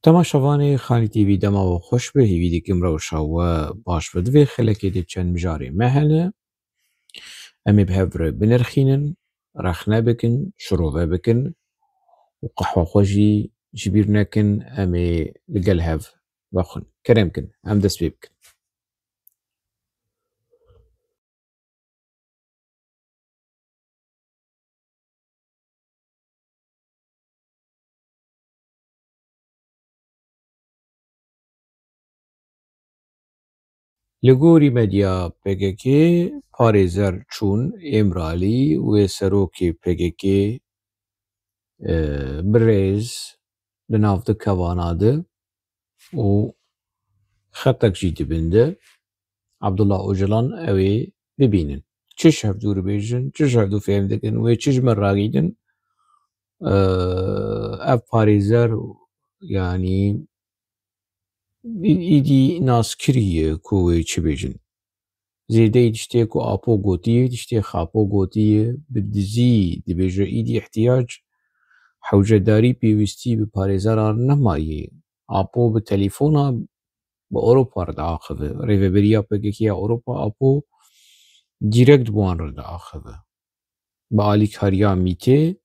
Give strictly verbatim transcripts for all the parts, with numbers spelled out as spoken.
Temaşevanê Xanî T V, dema we xweş be, hêvî dikim rewşa we baş be. Di vê xelekê de çend mijarê me hene. Em ê bi hev re binirxînin, rexne bikin, şirove bikin û qehwa xwe jî ji bîr nekin. Em ê li gel hev vexwin. Kerem kin, em dest pê bikin. Li gorî medya P K K, parêzer çûn Êmralî wê serokê P K K, e, birêz li nav di kevana de û xetek jî di bin de, Abdullah Ocalan, ew ê bibînin. Çi ji hevdû re bêjin, çi ji hevdû fêm dikin, wê çi ji me ragîdin, e, ev parêzer, yanî, î-, îdî naskirî ye ku wê çi bêjin. Zêdeyî tiştê ku Apo gotiye, tiştê Xapo gotiye, bi dizî dibêje, îdî ihtiyac hewcedarî, pêwîstî bi parêzeran nemaye. Apo bi telefona bi Ewropa re diaxive. Rêveberiya P K K ya Ewropa, Apo direkt bi wan re diaxive. Bi alîkariya Mîtê,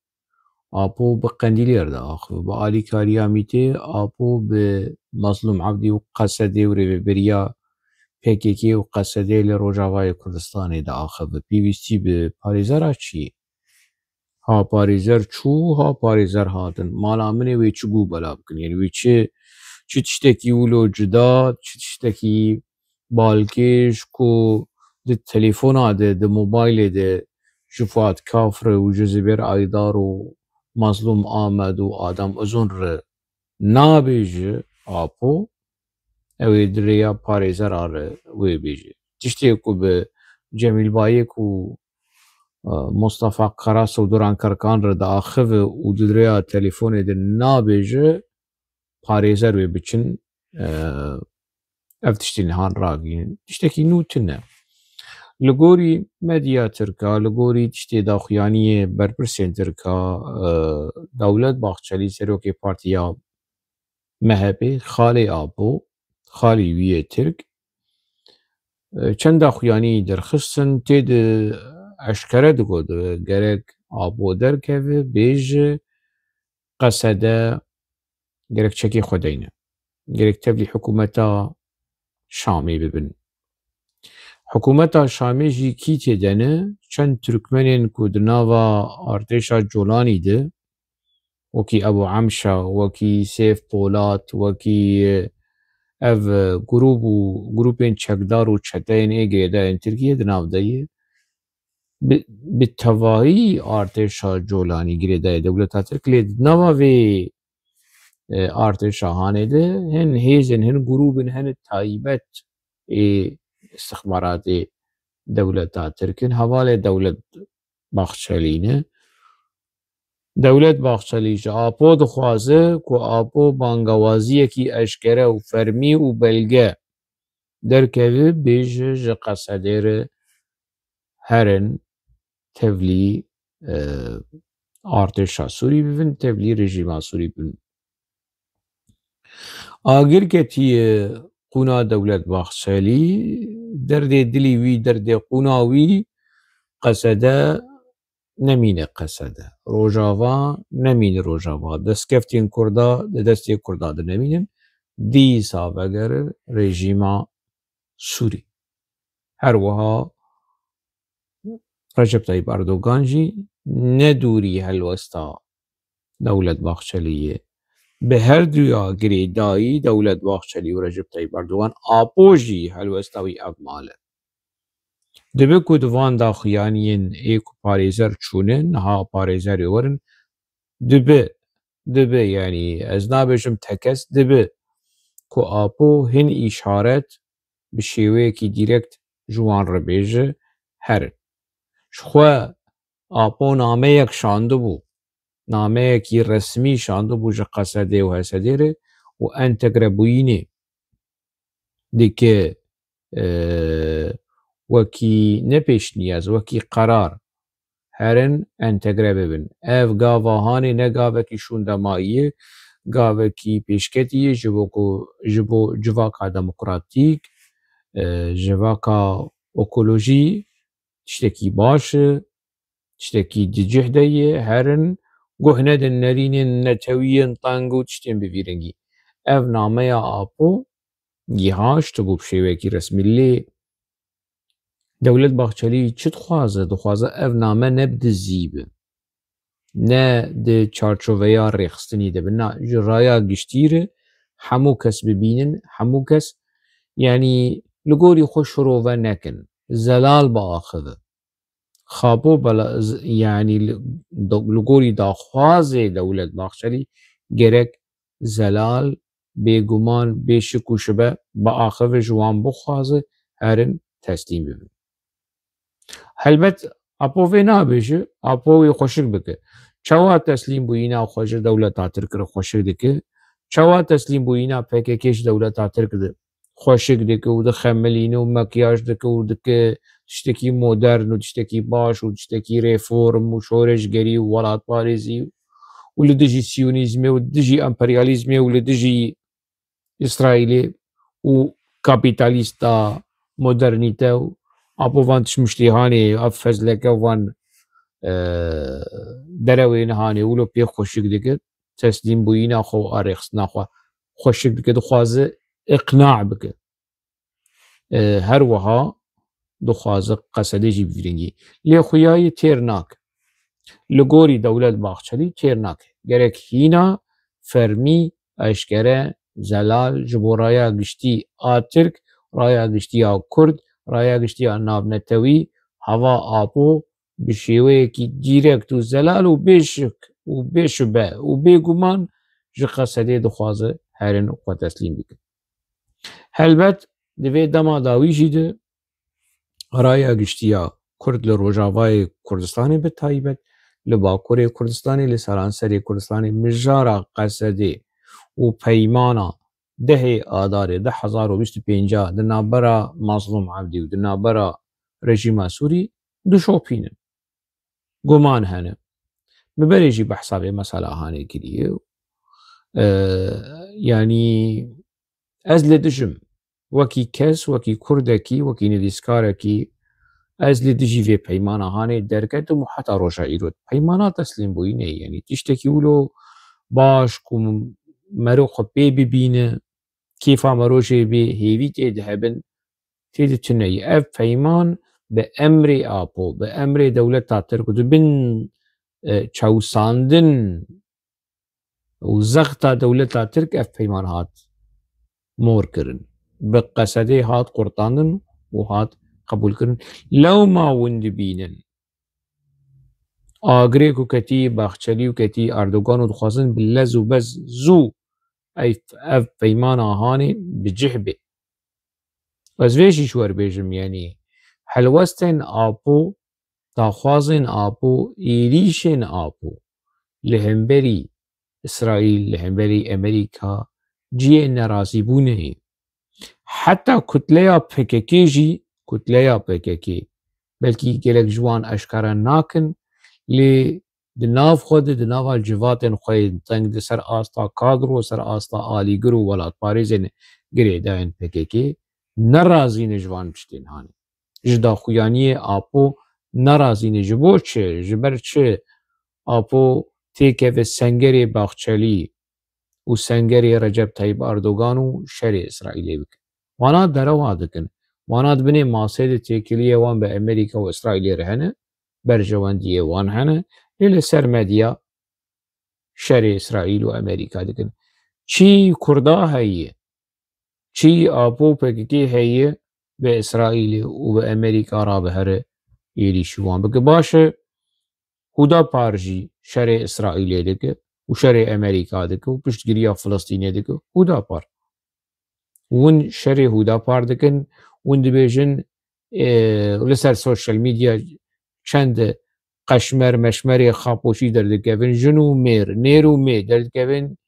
Apo bi Qendîlê re diaxive. Bi alîkariya Mîtê, Apo bi Mazlûm Ebdî û Qesedê û rêveberiya P K K û Qesedê li Rojavayê Kurdistanê diaxive. Pêwîstî bi parêzera çi ye? Ha parêzer çû, ha parêzer hatin. Mala min ê wê çi gû bela bikin? Yanî wê çi, çi tiştekî wilo cuda, çi tiştekî balkêş ku di telefona de, di mobaylê de ji Fuat Kaf re û ji Zibêr Aydar û Mazlûm Amed û Adem Uzun re nabêje Apo, ew ê di rêya parêzera re wê bêje. Tiştê ku bi Cemîl Bayik û, e, Mustafa Karas û Duran Kerkan re diaxive û di rêya telefonê de nabêje, parêzer wê biçin, e, ev tiştî nihan ragihînin. Tiştekî nû tune. Li gorî medya tirka, li gorî tiştê daxuyaniyê berpirsên tirka, e, Dewlet Bahçelî, serokê partiya M H P, xalê Apo, xalî wî yê tirk, e, çend daxuyanî derxistin, tê de eşkere digot, gerek Apo derkeve, bêje, Qesede gerek çekê xwe deyne. Gerek tevlî hikûmeta Şamê bibin. Hikûmeta Şamê jî kî tê de ne, çend Tirkmenên ku di nava artêşa Colanî de, wekî Ebû Emşa, wekî Sêf Polat, wekî ev grûp û grûpên çekdar û çeteyên ê girêdayên Tirkiyê di nav de ye. Bi, bi tevahî artêşa Colanî girêdayê dewleta Tirk, lê di nava vê, e, artêşa hanê de hin hêzên, hin grûbên, hin taybet ê istixbaratê dewleta Tirk in, hevalê Dewlet Bahçelî ne. Dewlet Bahçelî ji Apo dixwaze ku Apo bangewaziyekî eşkere û fermî û belge derkeve, bêje ji Qesedê re herin tevlî, e, artêşa Sûrî bibin, tevlî rejîma Sûrî bibin. Agir ketiye qûna Dewlet Bahçelî, derdê dilî wî, derdê qûna wî Qesede nemîne Qesede. Rojava nemîne Rojava. Destkeftên Kurda di destê Kurda de nemînin. Dîsa vegere rejîma Sûrî. Her wiha Recep Tayyip Erdogan jî ne dûrî helwesta Dewlet Bahçelî ye. Bi her duya girêdayî Dewlet Bahçelî û Recep Tayyip Erdogan, Apo jî helwesta wî ev mal e. Dibe ku di van daxuyaniyên ê ku parêzer çûne, niha parêzerê werin, dibe, dibe, yanî ez nabêjim tekez, dibe ku Apo hin îşaret bi şêweyekî dîrekt ji wan re bêje, herin. Ji xwe Apo nameyek şandibû, nameyekî resmî şandibû ji Qesedê û Hesedê re û entegrebûyînê dike, e, wekî ne pêşniyaz, wekî qerar herin entegre bibin. Ev gava hanê ne gavekî şûndemayî ye, gavekî pêşketî ye ji bo ku, ji bo civaka demokratîk, e, civaka ekolojî tiştekî baş e, tiştekî di cih de ye, herin guh nedin nerînên netewiyên teng û tiştên bi vî rengî. Ev nameya Apo gihaşt bû bi şêwekî resmî lê Dewlet Bahçelî çi dixwaze? Dixwaze ev name ne bi dizî be, ne di çarçoveya rêxistinî de be. Na, ji raya giştî re hemû kes bibînin, hemû kes, yanî li gorî xwe şirove nekin, zelal biaxive. Xapo bela, z-, yanî li, do-, li gorî daxwazê Dewlet Bahçelî gerek zelal, bêguman, bê şik û şibe biaxive, ji wan bixwaze herin teslîm bibin. Helbet Apo vê nabêje, Apo wê xweşik bike. Çawa teslîmbûyîna xwe ji dewleta Tirk re xweşik dike? Çawa teslîmbûyîna P K K ji dewleta Tirk de xweşik dike û dixemilîne û makyaj dike û dike tiştekî modern û tiştekî baş û tiştekî reform û şoreşgerî û welatparêzî û li dijî siyonîzmê û dijî emperyalîzmê û li dijî Îsraîlê û kapîtalîsta modernîte û Apo van tişt miştî hanê, ev fezleke van, e, derewên hanê wilo pê xweşik dike, teslîmbûyîna xwe û arêxistina xwe xweşik dike, dixwaze iqna bike. E, her wiha dixwaze qesedê jî bi vî rengî. Lê xuyayî têr nake. Li gorî Dewlet Bahçelî têr nake. Gerek hîna fermî, eşkere, zelal ji bo raya giştî a Tirk, raya giştî ya Kurd, raya giştî ya navnetewî, hava Apo bi şêweyekî dîrekt û zelal û bê şik û bê şube û bêguman ji qesedê dixwaze herin xwe teslîm bikin. Helbet di vê dema dawî jî de raya giştî ya Kurd li Rojavayê Kurdistanê bi taybet, li Bakurê Kurdistanê, li seranserê Kurdistanê mijara qesedê û peymana dehê Adarê du hezar û bîst û pênc di navbera Mazlûm Ebdî û di navbera rejîma Sûrî dişopînin. Guman hene. Min berê jî behsa vê mesela hanê kiriye. E, yanî ez li dijim. Wekî kes, wekî kurdekî, wekî nivîskarekî ez li dijî vê peymana hanê derketim û heta roja îro. Peymana teslîmbûyînê, yanî tiştekî wilo baş ku mero xwe pê bibîne, kêfa mero jê bê, hêvî tê de hebin, tê de tune ye. Ev peyman bi emrê Apo, bi emrê dewleta Tirk û di bin, e, çewsandin û zexta dewleta Tirk ev peyman hat mor kirin. Bi qesedê hat qurtandin û hat qebûl kirin. Lewma hûn dibînin agirê ku ketî Baxçelî û ketî Erdogan û dixwazin bi lez û bez zû ev, ev peymana hanê bi cih bê. Ez vê jî ji we re bêjim, yanî helwestên Apo, daxwazên Apo, êrîşên Apo li hemberî Îsraîl, li hemberî Amerîka cihê nerazîbûnê ye. Heta kutleya P K K jî, kutleya P K K, belkî gelek ji wan eşkere nakin, lê di nav xwe de, di nava civatên xwe yên teng de ser asta kadro, ser asta alîgir û welatparêzên girêdayên P K K nerazî ne ji van tiştên hanê. Ji daxuyaniyê Apo nerazî ne. Ji bo çi? Ji ber çi Apo têkeve sengerê Baxçelî û sengerê Recep Tayyip Erdogan û şerê Îsraîlê bike? Wana derewa dikin. Wana di binê masê de têkiliyê wan bi Amerîka û Îsraîlê re hene, berjewendiyê wan hene, lê li ser medya şerê Îsraîl û Amerîka dikin. Çi Kurda heye, çi Apo P K K heye, bi Îsraîlê û bi Amerîka re bihere êrîşî wan bike. Baş e, Hudapar jî şerê Îsraîlê dike û şerê Amerîka dike û piştgiriya Filistînê dike. Hudapar. Hûn şerê Hudapar dikin, hûn dibêjin, e, li ser sosyal medya çend qeşmer meşmerê xapoşî derdikevin, jin û mêr, nêr û mê derdikevin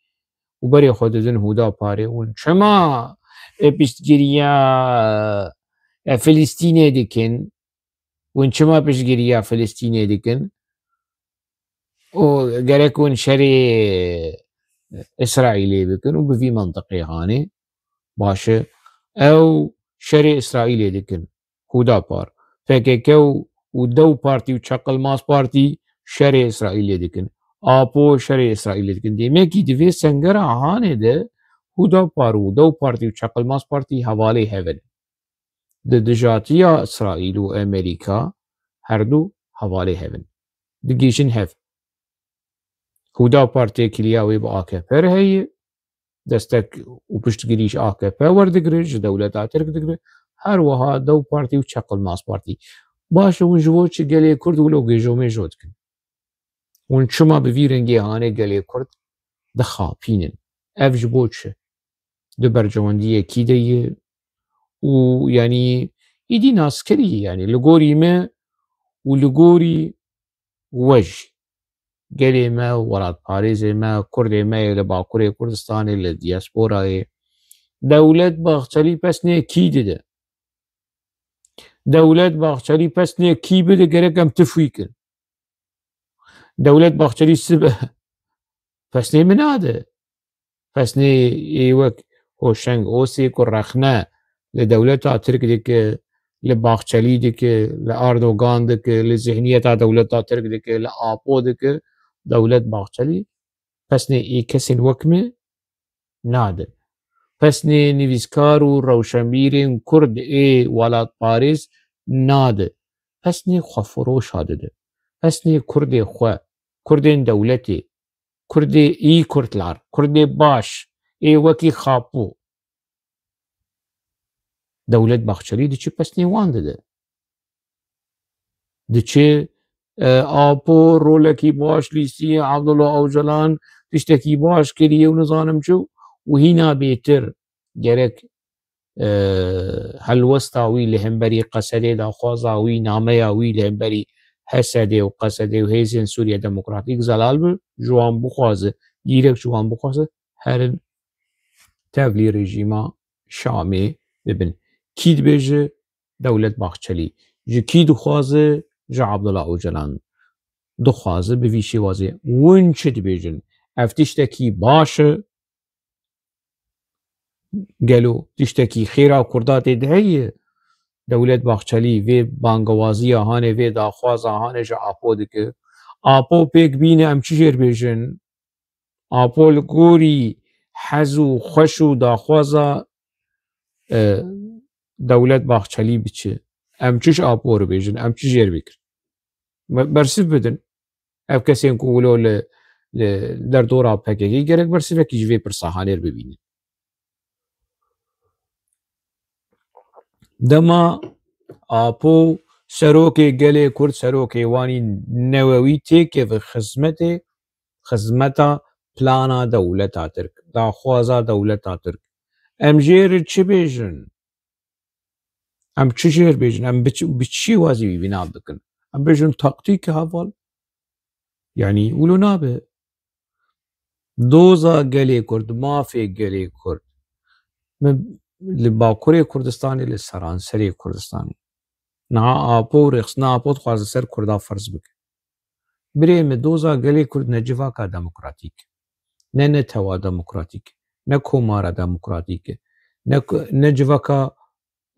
û berê xwe didin Hudaparê. Hûn çima, e, piştgiriya, e, Filistînê dikin? Hûn çima piştgiriya Filistînê dikin? Û gerek hûn şerê Îsraîlê bikin û bi vî mentiqê hanê. Baş e. Ew şerê Îsraîlê dikin. Hûdapar. P K K û, û dew partî û Çaqilmaz Partî şerê Îsraîlê dikin. Apo şerê Îsraîlê dikin. Demekî di vê sengera hanê de Hûdapar û dew partî û Çaqilmaz Partî hevalê hev in. Di dijatiya Îsraîl û Amerîka herdu hevalê hev in. Digihîjin hev. Hûdapar têkiliya wê bi A K P re heye, destek û piştgirî ji A K P werdigire, ji dewleta Tirk digire, her wiha dew partî û Çaqilmaz Partî. Baş e, hûn ji bo çi gelê Kurd wilo gêjomêjo dikin? Hûn çima bi vî rengê hanê gelê Kurd dixapînin? Ev ji bo çi? Di berjewendiyekî de ye û, yanî, îdî naskirî, yanî, li gorî me û li gorî we jî. Gelê me, welatparêzê me, Kurdê me yê li Bakurê Kurdistanê, li diasporayê. Dewlet Bahçelî pesnê kî dide? Dewlet Bahçelî pesnê kî bide, gerek em tifwî kin. Dewlet Bahçelî sibe pesnê min nade. Pesnê ê wek Hoşeng Osê ku rexne li dewleta Tirk dike, li Bahçelî dike, li Erdogan dike, li zihniyeta dewleta Tirk dike, li Apo dike, Dewlet Bahçelî pesnê ê kesên wek me nade. Pesnê nivîskar û rewşenbîrên Kurd ê welatparêz nade. Pesnê xwefiroşa dide. Pesnê Kurdê xwe, Kurdên dewletê, Kurdê î Kurdlar, Kurdê baş, ê wekî Xapo. Dewlet Bahçelî diçe pesnê wan dide. Diçe, e, Apo rolekî baş lîstiye, Abdullah Ocalan tiştekî baş kiriye û nizanim çi û hîna bêtir gerek, e, helwesta wî li hemberî Qesedê, daxwaza wî, nameya wî li hemberî H S D û Qesedê û Hêzên Sûriye Demokratîk zelal bi, ji wan bixwaze, dîrek ji wan bixwaze, herin tevlî rejîma Şamê bibin. Kî dibêje? Dewlet Bahçelî. Ji kî dixwaze? Ji Abdullah Ocalan dixwaze bi vî şêwazê. Hûn çi dibêjin? Ev tiştekî baş e? Gelo tiştekî xêra Kurda tê de heye? Dewlet Bahçelî vê bangewaziya hanê, vê daxwaza hanê ji Apo dike. Apo pêk bîne, em çi jê re bêjin? Apo li gorî hez û xweş û daxwaza, e, Dewlet Bahçelî biçe. Em çi ji Apo re bêjin, em çi jê re bikin? Me-, bersiv bidin. Ev kesên ku wilo li, li derdora P K K gerek bersivekî ji vê pirsa hanê re bibînin. Dema Apo serokê gelê Kurd, serokê wanî newewî têkeve xizmetê, xizmeta plana dewleta Tirk, daxwaza dewleta Tirk. Em jê re çi bêjin? Em çi jê re bêjin? Em bi çi, bi çi şêwazî wî bîna bikin? Em bêjin taktîk heval. Yanî wilo nabe. Doza gelê Kurd, mafê gelê Kurd. Min li Bakurê Kurdistanê, li seranserê Kurdistanê. Niha Apo û rêxistina Apo dixwaze ser Kurda ferz bike. Birê min, doza gelê Kurd ne civaka demokratîk, ne netewa demokratîk, ne komara demokratîk, ne, ne civaka,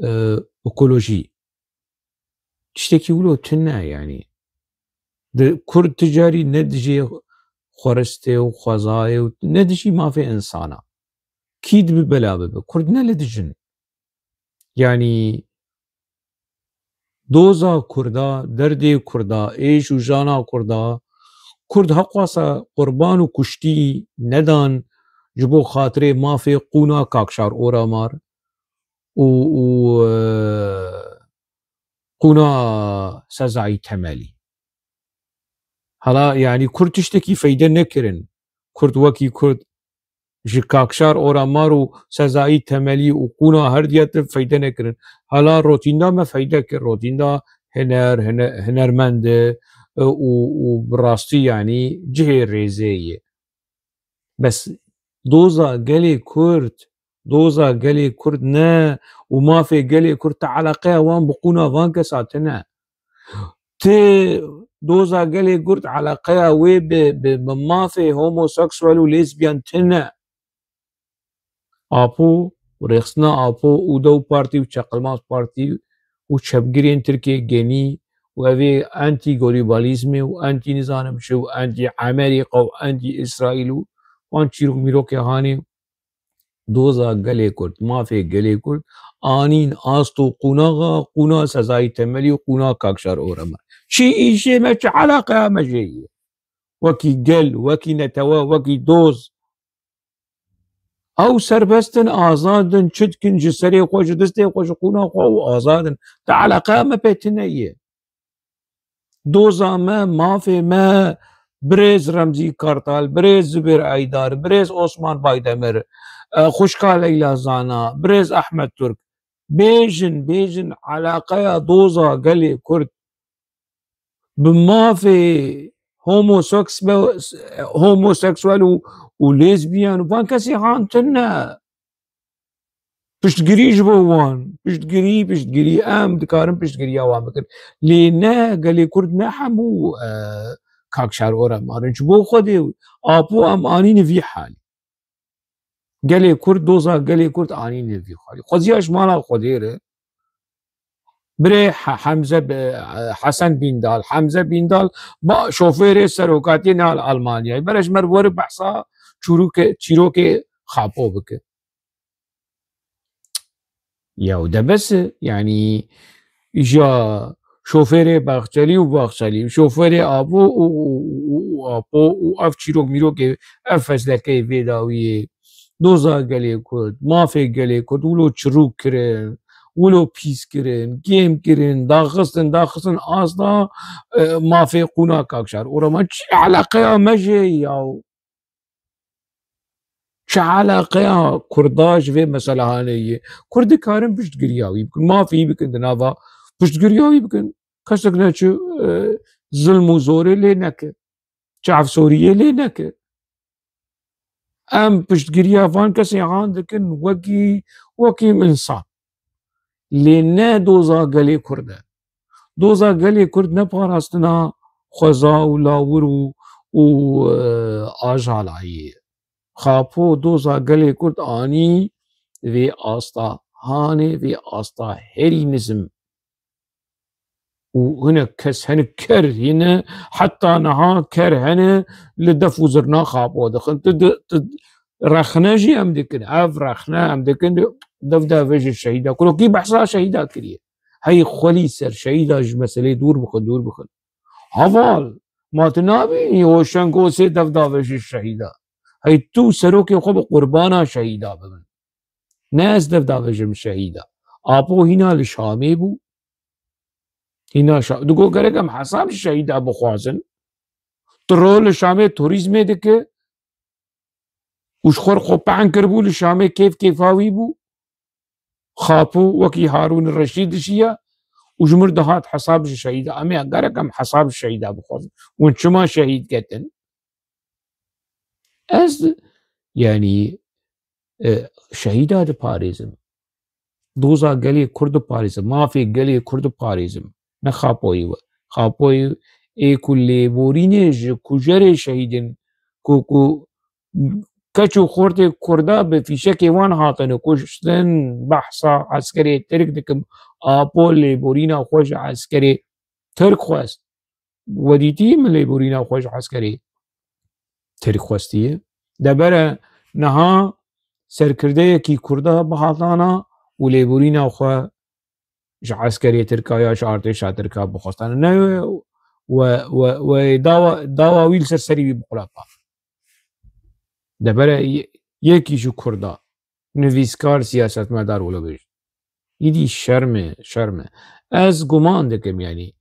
e, ekolojî. Tiştekî wilo tune, yanî. Di, Kurd ti carî ne dijî xweristê û xwezayê û ne dijî mafê insana. Kî dibe bela bibe? Kurd ne li dijin. Yanî doza Kurda, derdê Kurda, êş û jana Kurda, Kurd heqwasa qurban û kuştî nedan ji bo xatirê mafê qûna Kakşar Oramar û, û, e, qûna Sezayî Temelî. Hala, yanî, Kurd tiştekî feyde nekirin. Kurd wekî Kurd ji Kakşar Oramar û Sezayî Temelî û qûna her diya te feyde nekirin. Hala rotînda me feyde kir. Rotînda hiner, hine-, hinermend e, û, û bi rastî, yanî, cihê rêzê ye. Bes doza gelê Kurd, doza gelê Kurd ne û mafê gelê Kurd, te eleqeya wan bi qûna van kesa tine. Ti doza gelê Kurd eleqeya wê bi, bi, bi mafê homoseksuel û lêsbiyan tune. Apo û rêxistina Apo û Dew Partî û Çaqilmaz Partî û çepgirên Tirkiyê genî û ev ê antî-globalizmê û antî-nizanim çi û antî-Amerîka û antî-Îsraîl û wan çîrok mîrokê hanê doza gelê Kurd, mafê gelê Kurd anîn asto qûnaxa, qûna Sezayî Temelî û qûna Kakşar Orema. Çi îşê me, çi eleqeya me jê ye? Wekî gel, wekî netewe, wekî doz. Ew serbest in, azad in, çi dikin ji serê xwe, ji distê xwe, ji qûna xwe û azad in. Te eleqeya me pê tune ye. Doza me, mafê me, birêz Remzî Kartal, birêz Zubêr Aydar, birêz Osman Baydemir, e, xwişka Leyla Zana, birêz Ehmed Turk. Bêjin, bêjin, eleqeya doza gelê Kurd bi mafê homoseks-, homoseksuel û, û lêsbiyan û van kesê han tune. Piştgirî ji bo wan, piştgirî, piştgirî, em dikarin piştgiriya wan bikin. Lê ne gelê Kurd, ne hemû, e, Kakşar Orema in. Ji bo Xwedê, Apo em anîne vî halî. Gelê Kurd, doza gelê Kurd anîne vî halî. Xweziya ji mala Xwedê re. Birê He-, Hemze bi-, Hesen Bîndal, Hemze Bîndal ba şofêrê serokatiyê nal Almanyayê. Bere ji me re were behsa çûrûke-, çîrokê Xapo bike. Ya, de bes e, yanî, îja şofêrê Baxçelî û Baxçelî, şofêrê Apo û, û, û, û Apo û ev çîrok mîrokê, ev feslekeyê vê dawiyê, doza gelê Kurd, mafê gelê Kurd, wilo çirûk kirin, wilo pîs kirin, kêm kirin, daxistin, daxistin asta, e, mafê qûna Kakşar Orema. Çi eleqeya me jê ye yaw? Çi eleqeya Kurda ji vê meselehanê ye? Kurd dikarin piştgiriya wî bikin, mafê wî bikin di nava piştgiriya wî bikin. Kesek neçi, e, zilm û zorê lê neke. Çavsoriyê lê neke. Em piştgiriya van kesê han dikin wekî, wekî insan. Lê ne doza gelê Kurd e. Doza gelê Kurd ne parastina xweza û lawir û, û, e, ajalayî ye. Xapo doza gelê Kurd anî vê asta hanê, vê asta herî nizim. Û hinek kes hene ker hene, heta niha ker hene li def û zirna Xapo dixin. Tu di-, tu rexne jî em dikin. Ev rexne em dikin, dev davêjin şehîda. Kurokî behsa şehîda kiriye. Hey xwelî ser şehîda ji meselê dûr bixin, dûr bixin. Heval, ma tu nabînî o şengosê dev davêjin şehîda. Hey tu serokê xwe bi qurbana şehîda bibin. Ne ez dev davêjim şehîda. Apo hîna li Şamê bû. Hîna Şa-, digo gerek em hesab ji şehîda bixwazin. Tiro li Şamê turîzmê dike. Û ji xwe re xwe pehn kiribû, li Şamê kêf kêfa wî bû. Xapo wekî Harûn Reşîd dijiya û ji mir dihat hesab ji şehîda. Em ê gerek em hesab ji şehîda bixwazin. Hûn çima şehîd ketin? Ez, yanî, e, şehîda diparêzim. Doza gelê Kurd diparêzim. Mafê gelê Kurd diparêzim. Ne Xapoyê we. Xapoyê ê ku lêborînê ji kujerê şehîdin, ku, ku keç û xortê Kurda bi fîşekê wan hatine kuştin, behsa eskerê Tirk dikim. Apo lêborîna xwe ji eskerê Tirk xwest. We dîtî min lêborîna xwe ji eskerê Tirk xwestiye? Debere niha serkirdeyekî Kurda bihatana û lêborîna xwe ji eskerê Tirka ya ji artêşa Tirka bixwestane. Ne we, we, we dawa, dawa wî li ser serî wî biqulapa. Debere ye-, yekî ji Kurda, nivîskar, siyasetmedar wilo bêje. Îdî şerm e, şerm e. Ez guman dikim, yanî,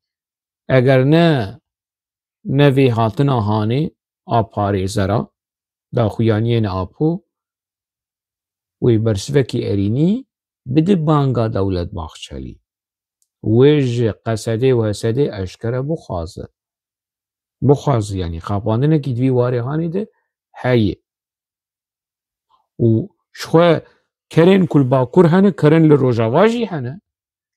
eger ne, ne vê hatina hanê a parêzera, daxuyaniyên Apo, wê bersivekî erînî bide banga Dewlet Bahçelî. Wê ji Qesedê û Hesedê eşkere bixwaze. Bixwaze, yanî, xapandinekî di vî warê hanê de heye. Û ji xwe kerên ku li Bakur hene, kerên li Rojava jî hene.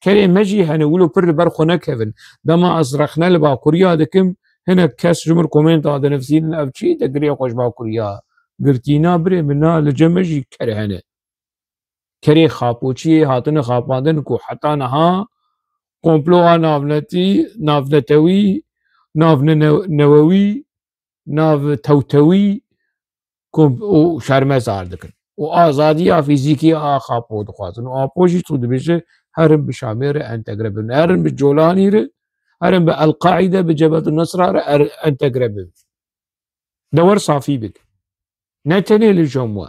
Kerê me jî hene wilo pir li ber xwe nekevin. Dema ez rexne li Bakuriya dikim, hinek kes ji min komenta dinivîsînin, ev çi te girê xwe ji Bakuriya girtî? Na birê min, na li cem me jî ker hene. Kerê xapoçiyê hatine xapandin ku heta niha komploa navnetî, navnetewî, navne-, newewî, nav tewtewî kom-, û şermezar dikin. Û azadiya fîzîkî a xapo dixwazin. Û apo jî tu dibêje, herin bi Şamê re entegre bin. Herin bi Colanî re, herin bi El-Qaîde, bi Cebhet Nusra re er-, entegre bin. De wer safî bik. Ne tenê li Jomwe,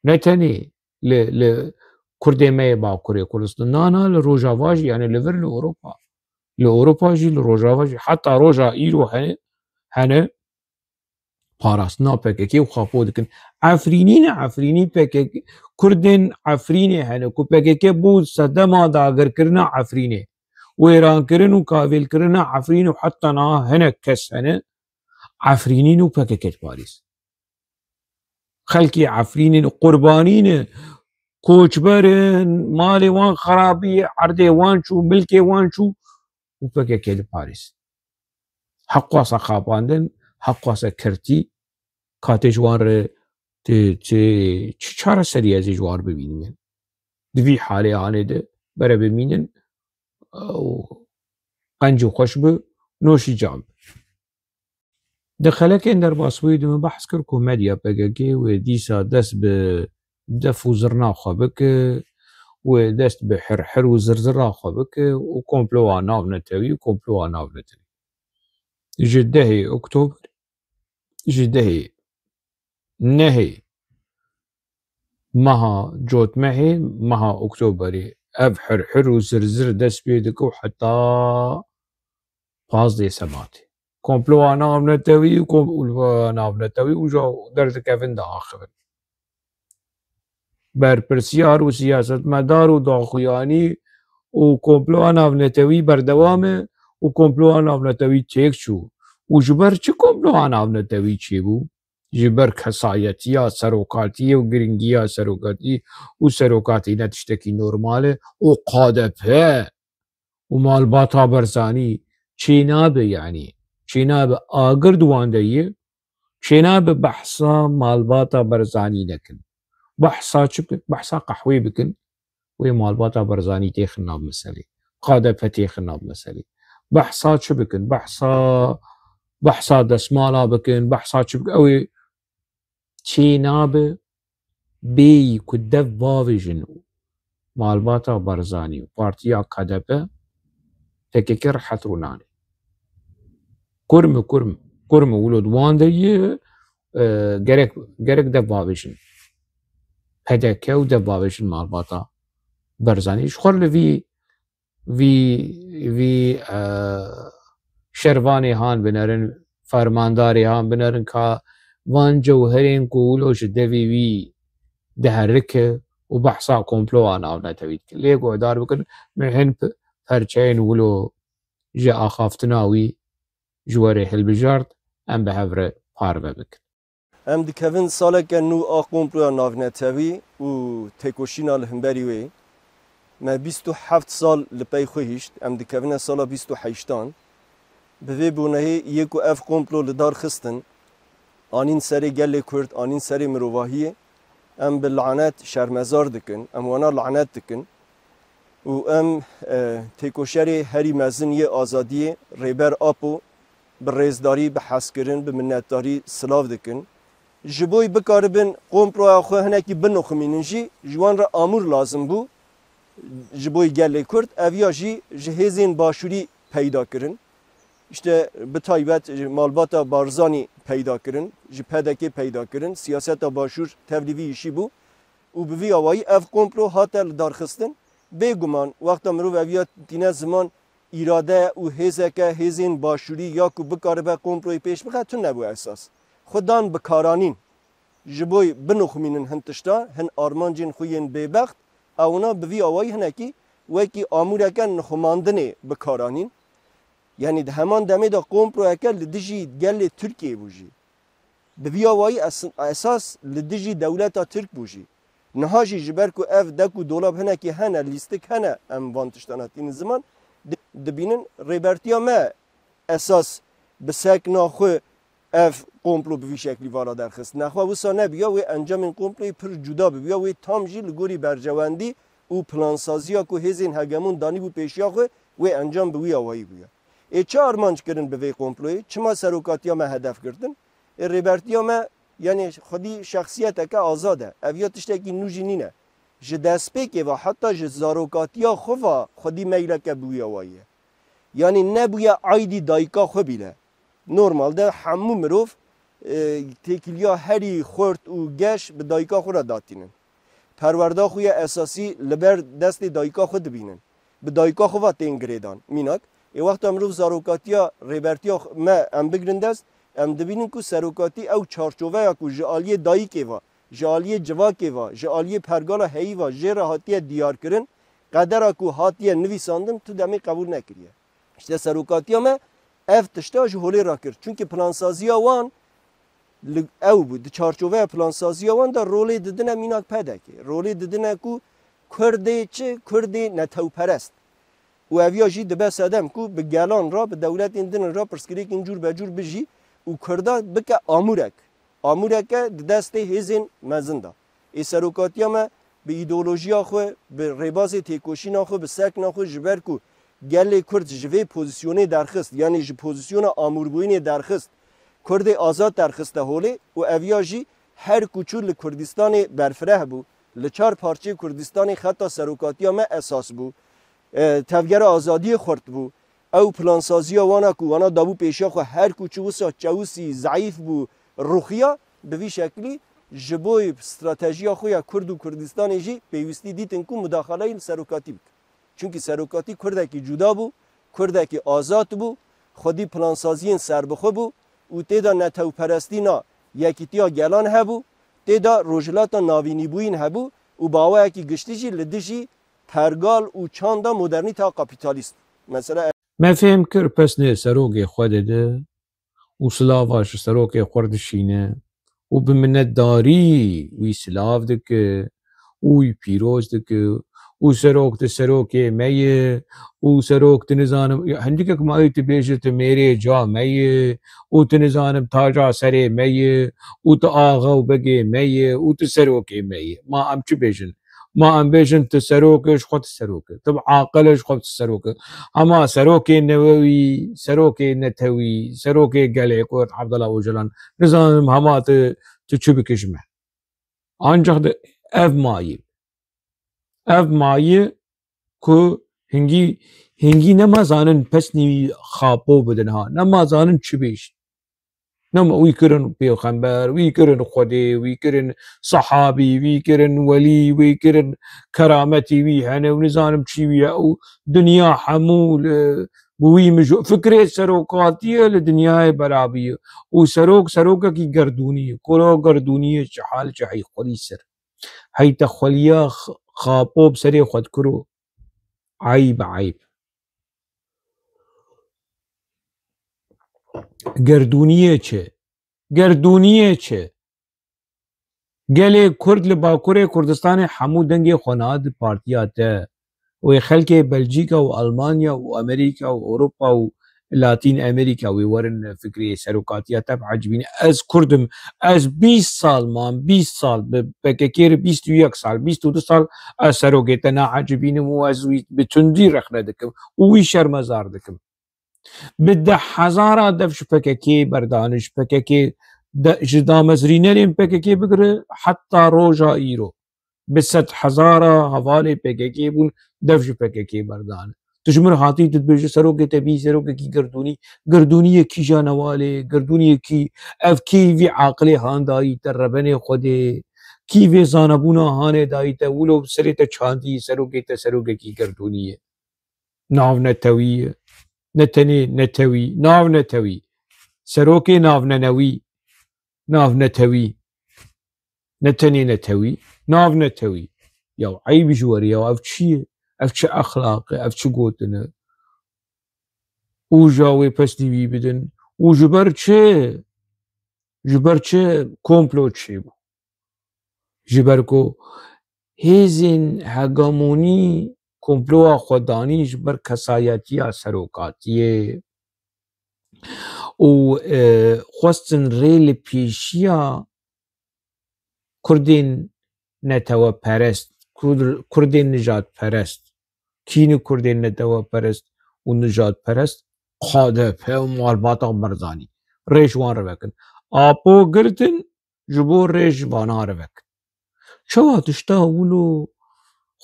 ne tenê li, li Kurdê me yê Bakurê Kurdistan. Na, na, li Rojava jî, yani li vir li Ewropa. Li Ewropa jî, li Rojava jî. Heta roja îro hene, hene parastina P K K û xapo dikin. Efrînî ne, Efrînî P K K, Kurdên Efrînê hene ku P K K bû sedema dagirkirina Efrînê. Wêrankirin û kavêlkirina Efrînê û heta niha hinek kes hene Efrînîn û P K K diparêz. Xelkê Efrînê ne, qurbanî ne, koçber in, malê wan xerabî, erdê wan çû, milkê wan çû û P K K diparêz. Heqwasa xapandin, heqwasa kirtî, katê ji wan re tê, tê, çi çareserî ez ê ji wan re bibînim? Di vî halê hanê de bere bimînin û qenc û xweş bi, noşî can bi. Di xelekên derbasbûyî de min behs kir ku medya P K K wê dîsa dest bi def û zirna xwe bike, wê dest bi hirhir û zirzira xwe bike û komploa navnetewî û komploa navnetewî. Ji dehê Oktober, ji dehê nehê meha Cotmehê, meha Oktoberê ev hirhir û zirzir dest pê dike û heta pazdeh Sebatê. Komploa navnetewî û kom-, û navnetewî û ja derdikevin diaxivin. Berpirsiyar û siyasetmedar û daxuyanî û komploa navnetewî berdewam e û komploa navnetewî têk çû û ji ber çi komploa navnetewî çêbû? Ji ber kesayetiya serokatiyê û giringiya serokatî û serokatî ne tiştekî normal e û K D P û malbata Barzanî çênabe, yanî çênabe agir di wan de ye, çênabe behsa malbata Barzanî nekin. Behsa çi bikin? Behsa qehwê bikin. Wê malbata Barzanî têxin nav meselê. K D P têxin nav meselê. Behsa çi bikin? Behsa, behsa desmala bikin, behsa çi bikin? Ew ê çênabe bêyî ku dev bavêjin malbata Barzanî û partiya K D P P K K rehet rû nane. Kurm, kurm, kurm wilo di wan de ye, e, gerek, gerek dev bavêjin. P D K û dev bavêjin malbata Barzanî. Ji xwe li vî, vî, vî, e, şervanê han binerin, fermandarê han binerin ka van cewherên ku wilo ji devê wî diherike û behsa komploa navnetewî dikin. Lê guhdar bikin, me hin p-, perçeyên wilo ji axaftina wî ji we re hilbijart, em bi hev re parve bikin. Em dikevin saleke nû a komploya navnetewî û têkoşîna li hemberî wê. Me bîst û heft sal li pey xwe hişt, em dikevine sala bîst û heştan. Bi vê bonehê yê ku ev komplo li dar xistin, anîn serê gelê Kurd, anîn serê mirovahiyê, em bi lanet şermezar dikin, em wana lanet dikin. Û em, e, têkoşerê herî mezin yê azadiyê Rêber Apo bi rêzdarî, bi hezkirin, bi minnetdarî silav dikin. Ji bo bikaribin komploya xwe hinekî binixumînin jî, ji wan re amûr lazim bû. Ji bo gelê Kurd, ev ya jî ji hêzên başûrî peyda kirin. Îşte bi taybet ji malbata Barzanî peyda kirin, ji P D K peyda kirin, siyaseta başûr tevlî vî îşî bû û bi vî awayî ev komplo hate li dar xistin. Bêguman, wexta mirov eviya tîne ziman, îrade û hêzeke hêzên başûrî ya ku bikaribe komployê pêş bixe, tune bû esas. Xwe dan bikaranîn. Ji bo binixumînin hin tişta, hin armancên xwe yên bêbext, ewna bi vî awayî hinekî wekî amûreke nixumandinê bikaranîn. Yanî di heman demê de komployeke li dijî gelê Tirkiyê bû jî. Bi vî awayî es-, esas li dijî dewleta Tirk bû jî. Niha jî ji ber ku ev dek û dolab hinekî hene, lîstik hene, em van tiştana tînin ziman, di-, dibînin rêbertiya me esas bi sekna xwe ev komplo bi vî şeklî vala derxist. Nexwe wisa nebiya, wê encamên komployê pir cuda bibiya, wê tam jî li gorî berjewendî û plansaziya ku hêzên hegemon danîbû pêşiya xwe, wê encam bi wî awayî bûya. Ê çi armanc kirin bi vê komployê? Çima serokatiya me hedef girtin? Ê rêbertiya me, yanî xwedî şexsiyeteke azad e. Ev ya tiştekî nû jî nîne. Ji destpêkê ve heta ji zarokatiya xwe ve xwedî meyleke bi wî awayî ye. Yanî nebûye aîdî dayika xwe bîle. Normalde hemû mirov, e, têkiliya herî xurt û geş bi dayika xwe re datînin. Perwerda xwe ya esasî li ber destê dayika xwe dibînin. Bi dayika xwe ve tên girêdan. Mînak, ê wexta mirov zarokatiya rêbertiya xwe, me em bigrin dest, em dibînin ku serokatî ew çarçoveya ku ji aliyê dayikê ve, ji aliyê civakê ve, ji aliyê pergala heyî ve jê re hatiye diyarkirin, qedera ku hatiye nivîsandin, tu demê qebûl nekiriye. Îşte serokatiya me ev tişta ji holê rakir. Çunkî plansaziya wan li ew bû. Di çarçoveya plansaziya wan de rolê didine mînak P D K. Rolê didine ku Kurdê çi? Kurdê netewperest. Û ev ya jî dibe sedem ku bi gelan re, bi dewletên din re pirsgirêkên cûr be cûr bijî û Kurda bike amûrek. Amûreke di destê hêzên mezin de. Ê serokatiya me bi îdeolojiya xwe, bi rêbazê têkoşîna xwe, bi sekna xwe, ji ber ku gelê Kurd ji vê pozîsyonê derxist, yanî ji pozîsyona amûrbûyînê derxist, Kurdê azad derxiste holê û eviya jî her ku çû li Kurdistanê berfireh bû, li çar parçeyê Kurdistanê xeta serokatiya me esas bû, e, tevgera azadiyê xurt bû. Ew plansaziya wana ku wana dabû pêşiya xwe, her ku çû wisa çewusî, zeîf bû, ruxiya, bi vî şeklî ji bo stratejiya xwe ya Kurd û Kurdistanê jî pêwîstî dîtin ku mudaxaleyî li serokatî bikin. Çunkî serokatî Kurdekî cuda bû, Kurdekî azad bû, xwedî plansaziyên serbixwe bû û tê de netewperestîna yekîtiya gelan hebû, tê de Rojhilata Navînîbûyîn hebû û bi awayekî giştî jî li dijî pergal û çanda modernîteya kapîtalîst. Mesela Me fêm kir pesnê serokê xwe dide û silava ji serokê xwe re dişîne û bi minetdarî wî silav dike û wî pîroz dike û serok tu serokê me ye û serok tu nizanim, hindikek ma tu bêje tu mêrê ca me ye û tu nizanim taca serê me ye û tu axa û begê me ye û tu serokê me ye. Ma em çi bêjin? Ma em bêjin tu serok e, ji xwe tu serok e. Tu bi aqil e, ji xwe tu serok e. Hema serokê newewî, serokê netewî, serokê gelê Kurd, Abdullah Ocalan, nizanim hema tu, tu çi bike ji me. Ancak de ev mayî. Ev mayî ku hingî, hingî nema zanin pesnî xapo bidin ha. Nema zanin çi bêjin. Nema wî kirin pêxember, wî kirin Xwedê, wî kirin sehabî, wî kirin welî, wî kirin kerametî wî hene û nizanim çî wî ye û dinya hemû li, bi wî mijo-, fikrê serokatiyê li dinyayê berabî ye. Û serok, serokekî gerdûnî ye. Kuro gerdûnî ye, çi hal, çi hey xwedî ser. Hey te xweliya x-, xapo bi serê xwe dikiro. Eyb, eyb. Gerdûniyê çi? Gerdûniyê çi? Gelê Kurd li Bakurê Kurdistanê hemû dengê xwe nade partiya te. Wê xelkê Belcîka û Almanya û Amerîka û Ewropa û Latîn Amerîka wê werin fikrê serokatiya te biecibîne. Ez Kurd im, ez bîst sal mam, bîst sal bi P K K re, bîst û yek sal, bîst û du sal ez serokê te naecibînim û ez wî bi tundî rexne dikim û wî şermezar dikim. Bi deh hezara dev ji P K K berdane, ji P K K de, ji damezrînerên P K K bigire heta roja îro. Bi sed hezara hevalê P K K bûn, dev ji P K K berdane. Tu ji min hatî tu dibêjî serokê te bî serokekî gerdûnî. Gerdûniyê kîja newalê, gerdûniyê kî, ev kî vî aqilê han dayî te rebenê Xwedê, kî vê zanebûna hanê dayî te, wilo serê te çandî, serokê te serokekî gerdûnî ye. Navnetewî ye. Ne tenê netewî, navnetewî. Serokê navnenewî, navnetewî. Ne tenê netewî, navnetewî. Ya eyb ji we re ya, ev çi ye? Ev çi exlaq e? Ev çi gotin e? Û ja wê pesnî wî bidin. Û ji ber çi? Ji ber çi komplo çêbû? Ji ber ku hêzên hegemonî komploya xwe danî ji ber kesayetiya serokatiyê û, e, xwestin rê li pêşiya Kurdên neteweperest, Kur-, Kurdên nijadperest, kî ne Kurdên neteweperest û nijadperest, K D P û malbata Barzanî rê ji wan re vekin. Apo girtin, ji bo rê ji vana re vekin. Çawa tişta wilo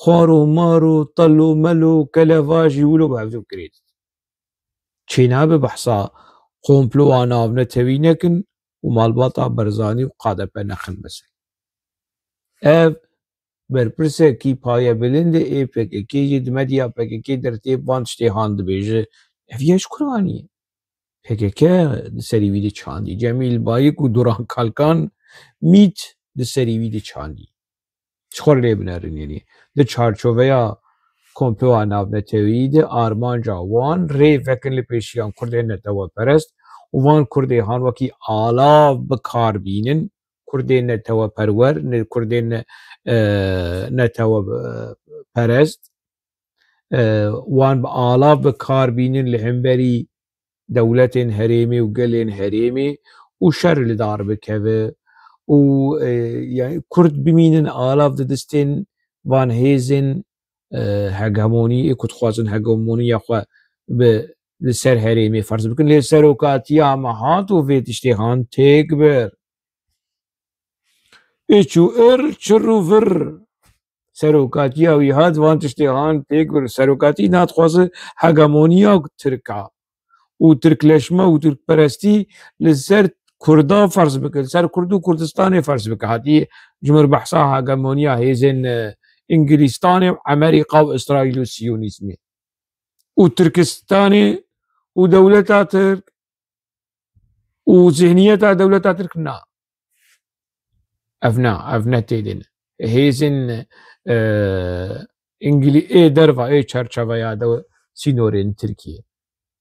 xwaro maro, telo melo, kelevajî wilo bi hevdû kirêt? Çênabe behsa komploa navnetewî nekin û malbata Barzanî û K D P nexin mesele. Ev berpirsekî payebilind e ê P K K jî di medya P K K dertê van tiştê han dibêje. Ev ya ji kuro anî ye? P K K di serî wî de çandî. Cemîl Bayik û Duran Kalkan mît di serî wî de çandî. Ji xwe lê binerin, yanî di çarçoveya komploya navneteweyî de armanca wan rê vekin li pêşiyan Kurdên neteweperest û van Kurdê han wekî alav bi kar bînin. Kurdên neteweperwer, ne-, Kurdên ne-, e, neteweperest, e, wan bi alav bi kar bînin li hemberî dewletên herêmê û gelên herêmê û şer li dar bikeve û, e, yani Kurd bimînin alav di distên van hêzên, e, hegemonî ê ku dixwazin hegemoniya xwe bi, li ser herêmê ferz bikin. Lê serokatiya me hat û vê tiştê han têk bir. Iç û ir, çir û vir. Serokatiya wî hat van tiştê han têk bir. Serokatî nadixwaze hegemoniya Tirka û tirkleşme û tirkperestî li ser Kurda ferz bike, li ser Kurd û Kurdistanê ferz bike. Hatiye ji mir behsa hegemoniya hêzên, e, Îngilîstanê û Emerîka û Îsraîl û Siyonîzmê û Tirkistanê û dewleta Tirk û zihniyeta dewleta Tirk na. Ev na, ev ne têdin. Hêzên, e, Îngilî-, ê derva, ê çerçeveya de sînorên Tirkiye.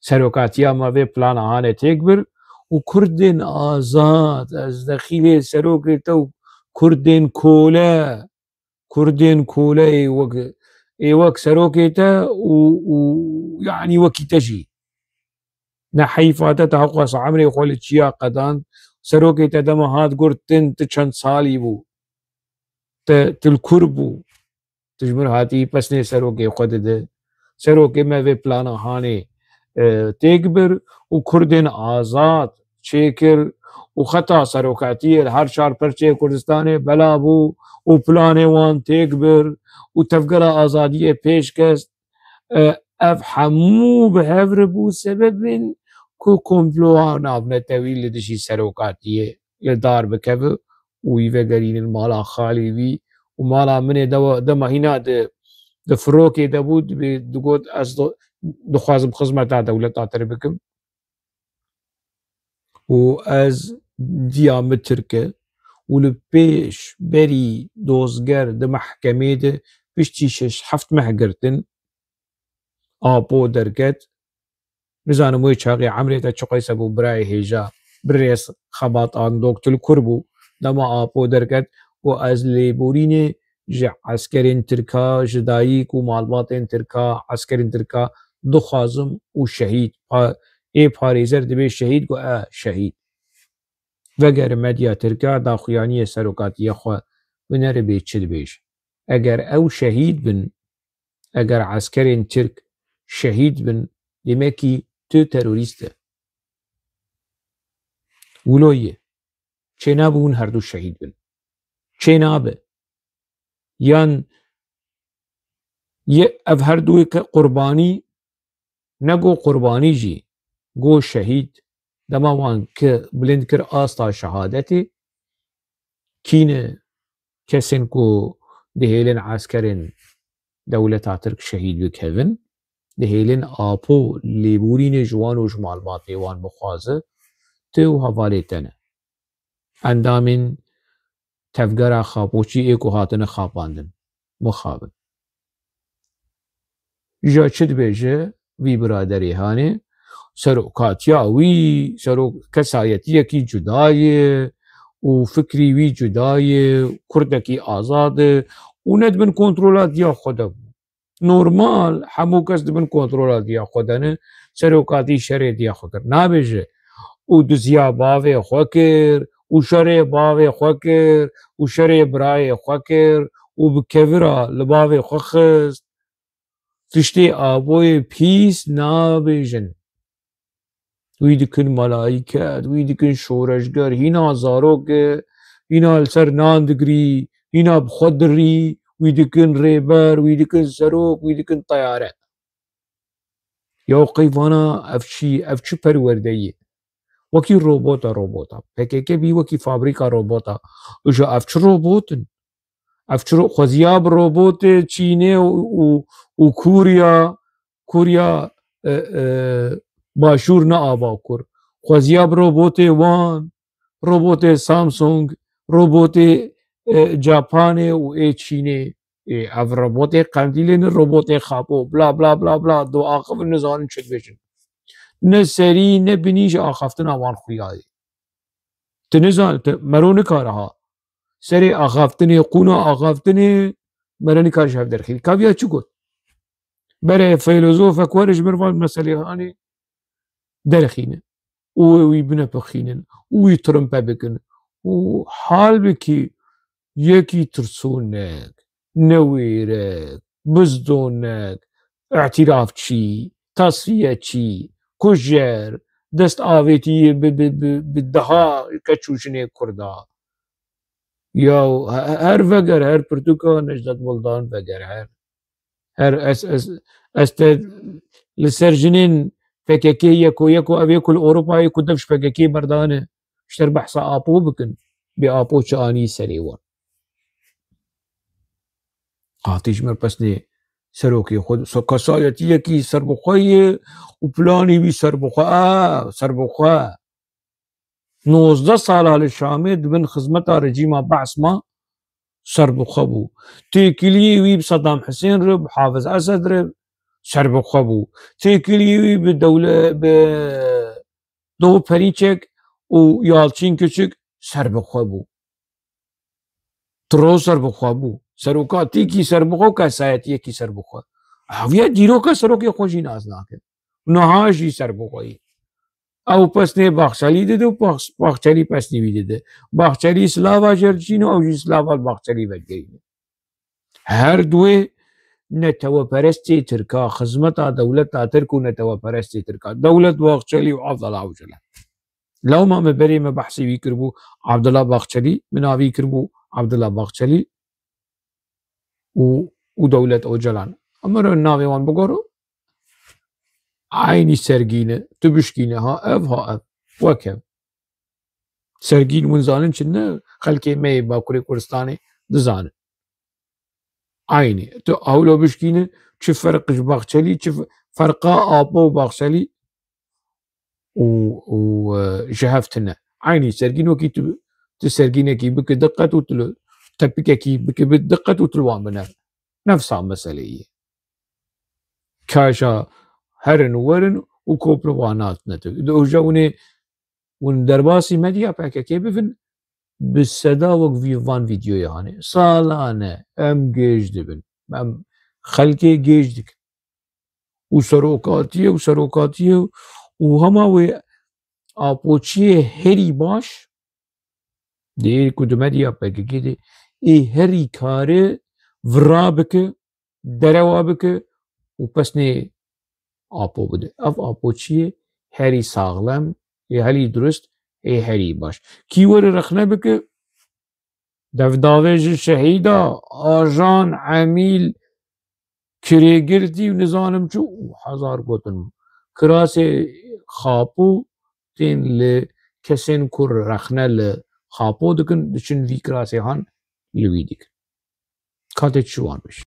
Serokatiya me vê plana hane têk bir û Kurdên azad, ez dexîlê serokê te û Kurdên kole, Kurdên kole ê wek, ê wek serokê te û, û, yanî wekî te jî. Ne heyfa te, te hewqas emrê xwe li çiya qedand. Serokê te dema hat got, tu çend salî bû? Te, tu li kur bû? Tu ji min hatî pesnê serokê xwe dide. Serokê me vê plana hanê, e, têk bir û Kurdên azad çêkir û xeta serokatiyê li her çar perçeyê Kurdistanê bela bû û planê wan têk bir û tevgera azadiyê pêşkest. E, ev hemû bi hev re bû sebebên ku komploya navnetewî li dijî serokatiyê li dar bikeve û wî vegerînin mala xalê wî û mala min ê dewa, dema hîna di, di firokê de bû, dibê, digot, ez di-, dixwazim xizmeta dewleta te re bikim. Û ez diya min tirk e û li pêş berî dozger di mehkemê de piştî şeş heft meh girtin, Apo derket. Nizanim wê çaxê emrê te çiqas hebû, birayê hêja, birêz Xebat Andok, tu li kur bû dema Apo derket, got, ez lêborînê ji eskerên Tirka, ji dayik û malbatên Tirka, eskerên Tirka dixwazim û şehîd, pa-, ê parêzer dibê şehîd, got, e, şehîd. Veger medya Tirka daxuyaniyê serokatiya xwe binere bê çi dibêje. Eger ew şehîd bin, eger eskerên Tirk şehîd bin, demekî tu terorîst e. Wilo ye. Çênabe hûn herdu şehîd bin. Çênabe. Yan ye ev herdu ke qurbanî, ne go qurbanî jî, go şehîd. Dema wan ki bilind kir asta şehadetê, kî ne kesên ku dihêlin eskerên dewleta Tirk şehîd bikevin, dihêlin Apo lêborînê ji wan û ji malbatê wan bixwaze, tu û hevalê te ne. Endamên tevgera xapoçî ê ku hatine xapandin, mixabin. Îja çi dibêje vî biraderê hanê? Serokatiya wî, serok-, kesayetiyekî cuda ye û fikrî wî cuda ye, kurdekî azad e û ne di bin kontrola diya xwe de bû. Normal, hemû kes di bin kontrola diya xwe de ne, serokatî şerê diya xwe kir. Nabêje, û diziya bavê xwe kir, û şerê bavê xwe kir, û şerê birayê xwe kir, û bi kevira li bavê xwe xist. Tiştê aboyê pîs nabêjin. Wî dikin melayîket, wî dikin şoreşger, hîna zarok e, hîna li ser nan digirî, hîna bi xwe dirî, wî dikin rêber, wî dikin serok, wî dikin teyare. Ya qey vana ev çi, ev çi perwerdeyî? Wekî robota, robota. P K K bî wekî fabrîka robota. Îja ev çi robot in? Ev çi ro-, xweziya bi robotê Çînê û, û, û Kûriya, Kûriya, e, e, Başûr ne a Bakur. Xweziya bi robotê wan, robotê Samsung, robotê, e, Capanê û ê Çînê. Ê, ev robotê qendîlê ne, robotê xapo, bla, bla, bla, bla, diaxivin nizanin çi dibêjin. Ne serî, ne binî ji axaftina wan xuya ye. Tu nizan, tu mero nikare ha. Serê axaftinê, qûna axaftinê, mere nikare ji hev derxîn. Kaviya çi got? Bere feylozofek were ji mir van meselê hanê derxîne. Û wî binepixînin. Û wî trimpe bikin. Û halbikî yekî tirsonek, newêrek, bizdonek, îtirafçî, tasfiyetçî, kujer, dest avêtiyê bi, bi, bi, bi deha keç û jinê Kurda. Ya he-, her veger, her pirtûka Necdet Buldan veger, her. Her ez, ez, ez te li ser jinên P K K yeko, yeko, ev yeko li Ewropayê ku dev ji P K K berdane, ji te re behsa Apo bikin. Bê Apo çi anî serê wan? Hatî ji mir pesnê serokê xwe, se-, kesayetiyekî serbixwe ye û planê wî serbixwe, a, serbixwe. Nozdeh sala li Şamê di bin xizmeta rejîma Be'es ma, serbixwe bû. Têkiliyê wî bi Sedam Hisên re, bi Hafiz Esed re serbixwe bû. Têkiliyê wî bi dewle-, bi Doğu Perinçek û Yalçin Küçük serbixwe bû. Tiro serbixwe bû. Serokatîkî serbixwe û kesayetiyekî serbixwe. Ev ya dîroka serokê xwe jî nas nake. Niha jî serbixwe ye. Ew pesnê Baxçelî dide û Bax-, Baxçelî pesnê wî dide. Baxçelî silava jê re dişîne, ew jî silava li Baxçelî vegerîne. Her duwê neteweperestê Tirka, xizmeta dewleta Tirk û neteweperestê Tirka. Dewlet Baxçelî û Abdullah Ocalan. Lewma me berê me behsê wî kiribû, Abdullah Baxçelî, min navî kiribû Abdullah Baxçelî û, û Dewlet Ocalan. Em re navê wan bigoro. Eynî sergîne, tu bişkîne ha ev, ha ev. Wek ev. Sergîn hûn zanin çi ne? Xelkê me yê Bakurê Kurdistanê dizanin. Eynî. Tu ewlo bişkîne, çi ferq ji Baxçelî, çi fe-, ferqa Apo û Baxçelî û, û, e, ji hev tune. Eynî sergîn wekî tu, tu sergînekî bike diqet û tu li, tepikekî bike bi diqet û tu li wan biner. Nefsa meseleyê. Kaşa herin û werin û kopli wan hatine tu. Di oja hûnê hûn derbasî medya P K K bibin, bi seda wek vî-, van vîdyoyê hanê. Salane em gêj dibin. Em xelkê gêj dikin. Û serokatiyê û serokatiyê û hema wê Apoçiyê herî baş, dê ku di medya P K K de ê herî kare vira bike, derewa bike û pesnê Apo bide. Ev Apoçiyê herî saxlem, ê herî durust, ê herî baş. Kî were rexne bike, devdavêjê şehîda, ajan, emîl, kirêgirtî û nizanim çi û hezar gotin. Kirasê Xapo tên li kesên ku rexne li Xapo dikin, diçin vî kirasê han li wî dikin. Katê çi wan bêjin.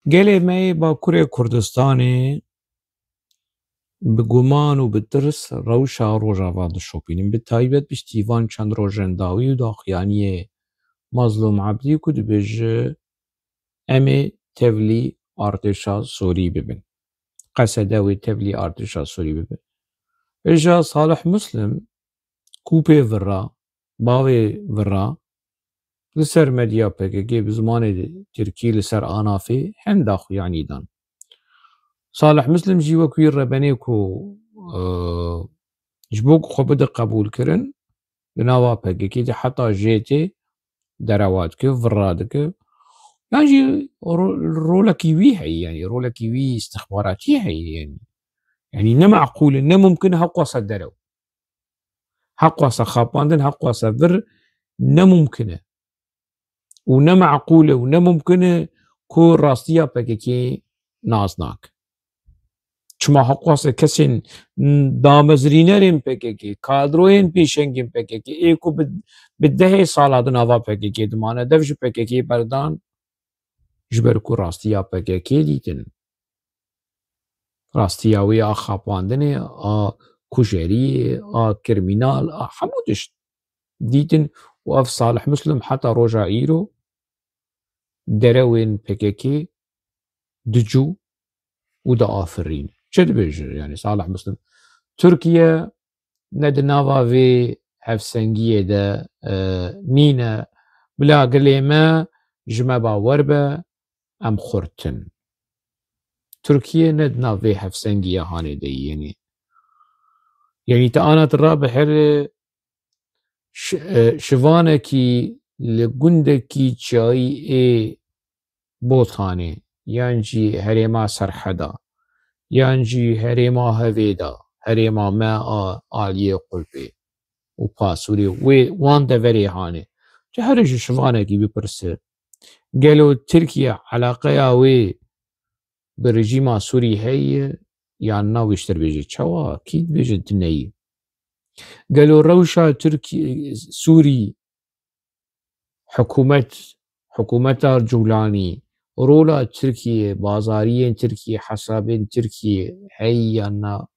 Gelê me yê Bakurê Kurdistanê bi guman û bi tirs rewşa Rojava dişopînin. Bi taybet piştî van çend rojên dawî û daxuyaniyê Mazlûm Ebdî ku dibêje, em ê tevlî artêşa Sûrî bibin. Qesede wê tevlî artêşa Sûrî bibe. Îja Salih Muslim, ku pê vira, bavê vira, li ser medya P K K bi zimanê tirkî li ser Anafê henda xuyanî dan. Salih Muslim jî wek wî rebenê ku, e, ji bo ku xwe bide qebûlkirin, di nava P K K de heta jê tê derewa dike, vira dike. Yan jî ro-, rolekî wî heye, yanî rolekî wî istixbaratî heye, yanî. Yanî ne meqûl e, ne mumkin e, heqwasa derew. Heqwasa xapandin, heqwasa vir ne mumkin e. Û ne meqûl e û ne mumkin e ku rastiya P K K nas nake. Çima heqwasa kesên damezrînerên P K K, kadroyên pêşengên P K K, ê ku bi, bi dehê sala di nava P K K dimane, dev ji P K K berdan, ji ber ku rastiya P K K dîtin. Rastiya wê a xapandinê, a kujeriyê, a krîmînal, a hemû tişt dîtin û ev Salih Muslim heta roja îro derewên P K K dicû û diafirîn. Çi dibêje? Yanî Salih Muslim, Tirkiye ne di nava vê hevsengiyê de, e, nîne. Bila gelê me, ji me bawer be, em xurt in. Tirkiye ne di nav vê hevsengiya hanê de yî, yanî. Yanî te ana tu rabe here ş-, e, şivanekî li gundekî çiyayî ê Botanê, yan jî herêma Serheda, yan jî herêma Hevêda, herêma me a aliyê Qulpê û Pasûrê wê wan deverê hanê. Tu here ji şivanekî bipirse, gelo Tirkiye eleqeya wê bi rejîma Sûrî heye yan na? Wê ji te re bêje çawa? Kî dibêje tu neyî? Gelo rewşa Tirkiye, Sûrî, hikûmet, hikûmeta Cûlanî, rola Tirkiye, bazariyên Tirkiye, hesabên Tirkiye heye yan na?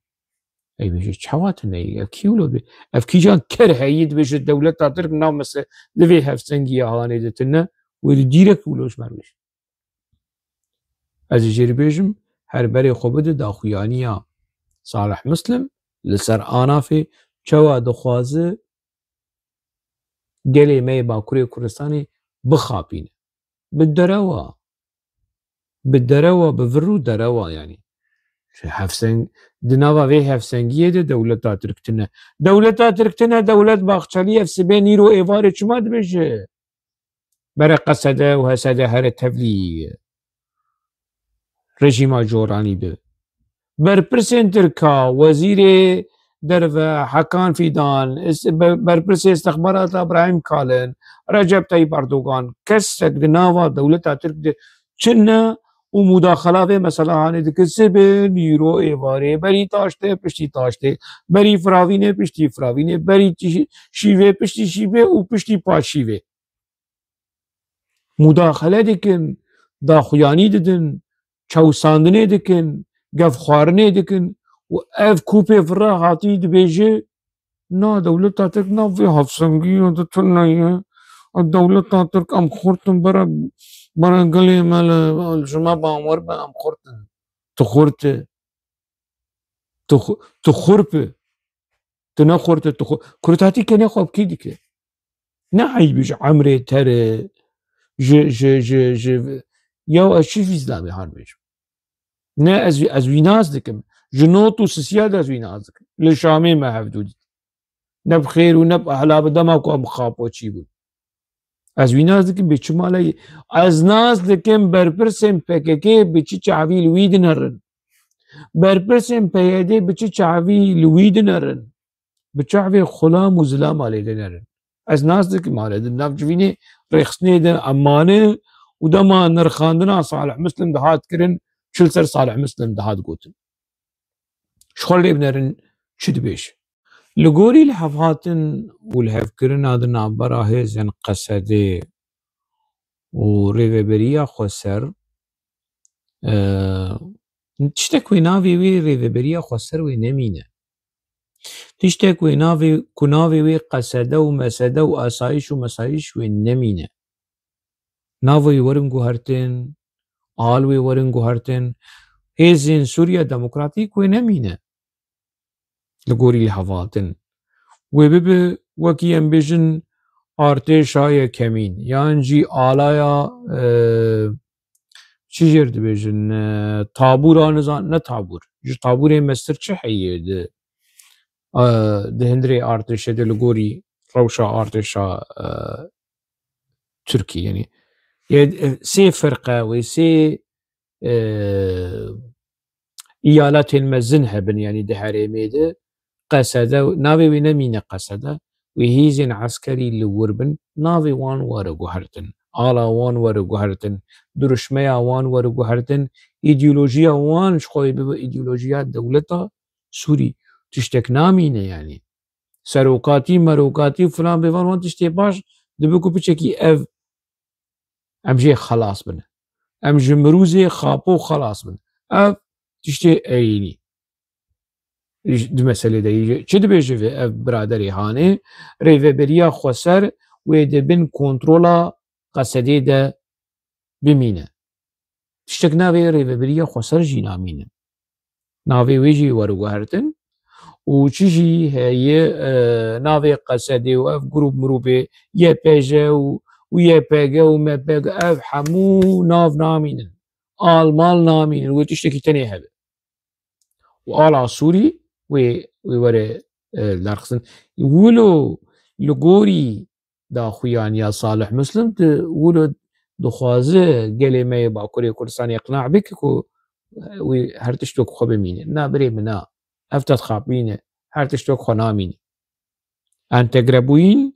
Ey bêje çawa tu neyî? Ev kî wilo dibê? Ev kîjan ker heyî dibêje dewleta Tirk nav mese-, di vê hevsengiya hanê de tune, wê dîrek wilo ji me re bêje. Ez ê jê re bêjim, her berê xwe bide daxuyaniya Salih Muslim li ser Anafê, çawa dixwaze gelê me yê Bakurê Kurdistanê bixapîne. Bi derewa, bi derewa, bi vir û derewa, yanî. Hevseng-, di nava vê hevsengiyê de dewleta Tirk tune. Dewleta Tirk tune, dewlet Baxçelî ev sibê nîro êvarê çima dibêje? Bere Qesede û Hesede here tevlî rejîma Coranî bi. Berpirsên Tirka, wezîrê derve Hakan Fîdan, is-, be-, berpirsê istixbarata Brahîm Kalin, Recep Tayyip Erdogan, kesek di nava dewleta Tirk de çine û mudaxela vê mesela hanê dike. Sibê, nîro, êvarê, berî taştê, piştî taştê, berî firavînê, piştî firavînê, berî tî-, şîvê, piştî şîvê û piştî paşîvê. Mudaxele dikin, daxuyanî didin, çewsandinê dikin, gevxwarinê dikin û ev kûpê vira hatî dibêje, na, dewleta Tirk nav vê hevsengiya de tune ye. Dewleta Tirk, em xurt in, bere, bere gelê me li, ji me bawer be, em xurt in. Tu xurt î. Tu xu-, tu xurp î. Tu ne xurt î, tu xu-, kurtatî kenê xwe bi kî dike? Ne eyb ji emrê te re, ji, ji, ji, ji, ya ez çi ji Îslamê har bêjim? Ne, ez, ez wî nas dikim. Ji not û sisiya de ez wî nas dikim. Li Şamê me hevdû dît. Ne bi xêr û ne bi ehla bi dema ku em xapoçî bûn. Ez wî nas dikim bê çi maleyî. Ez nas dikim berpirsên P K K bi çi çavî li wî dinerin. Berpirsên P Y D bi çi çavî li wî dinerin. Bi çavê xulam û zilama lê dinerin. Ez nas dikim malê di nav civînê rêxistinê de em mane û dema nirxandina Salih Muslim dihat kirin, çil ser Salih Muslim dihat gotin. Ji xwe lê binerin çi dibêje. Li gorî lihevhatin û lihevkirina di navbera hêzên Qesedê û Rêveberiya Xweser, Ee, tiştek wê navê wê rêveberiya xweser wê nemîne. Tiştek wê navê, ku navê wê qesede û mesede û asayiş û mesayiş wê nemîne. Navê wê werin guhertin, al wê werin guhertin. Hêzên Sûriya Demokratîk wê nemîne li gorî lihevhatin. Wê bibe wekî em bêjin artêşa yekemîn, yan jî alaya, e, çi jêr dibêjin, e, tabûra nizan, ne tabûr, ji tabûrê mestir çi heye di, e, di hundirê artêşê de li gorî rewşa artêşa, e, Tirkî, yanî, e, sê firqe wê, sê, e, îyaletên mezin hebin, yanî di herêmê de qesede, navê wê nemîne qesede, wê hêzên eskerî li wir bin, navê wan were guhertin, ala wan were guhertin, diruşmeya wan were guhertin, îdeolojiya wan ji xwe bibe îdeolojiya dewleta Sûrî, tiştek namîne yanî. Serokatî, merokatî, filan bêvan wan tiştê baş dibe ku piçekî ev em jê xelas bin. Em ji mirûzê xapo xelas bin. Ev tiştê erênî. Di meselê de yî çi dibêje vê ev biraderê hanê? Rêveberiya xweser wê di bin kontrola qesedê de bimîne. Tiştek navê rêveberiya xweser jî namîne. Navê wê jî were guhertin û çi jî heye, e, navê qesedê û ev grûp mirûpê Y P J û, û Y P G û M P G, ev hemû nav namînin. Al mal namînin. Wê tiştekî tenê hebe. Û ala Sûrî wê, wê were, e, derxistin. Wilo li gorî daxuyaniya Salih Muslim, tu wilo dixwaze gelê me yê Bakurê Kurdistanê iqna bike ku wî her tişt wek xwe bimîne. Na birê min, na. Ev te dixapîne. Her tişt wek xwe namîne. Entegrebûyîn,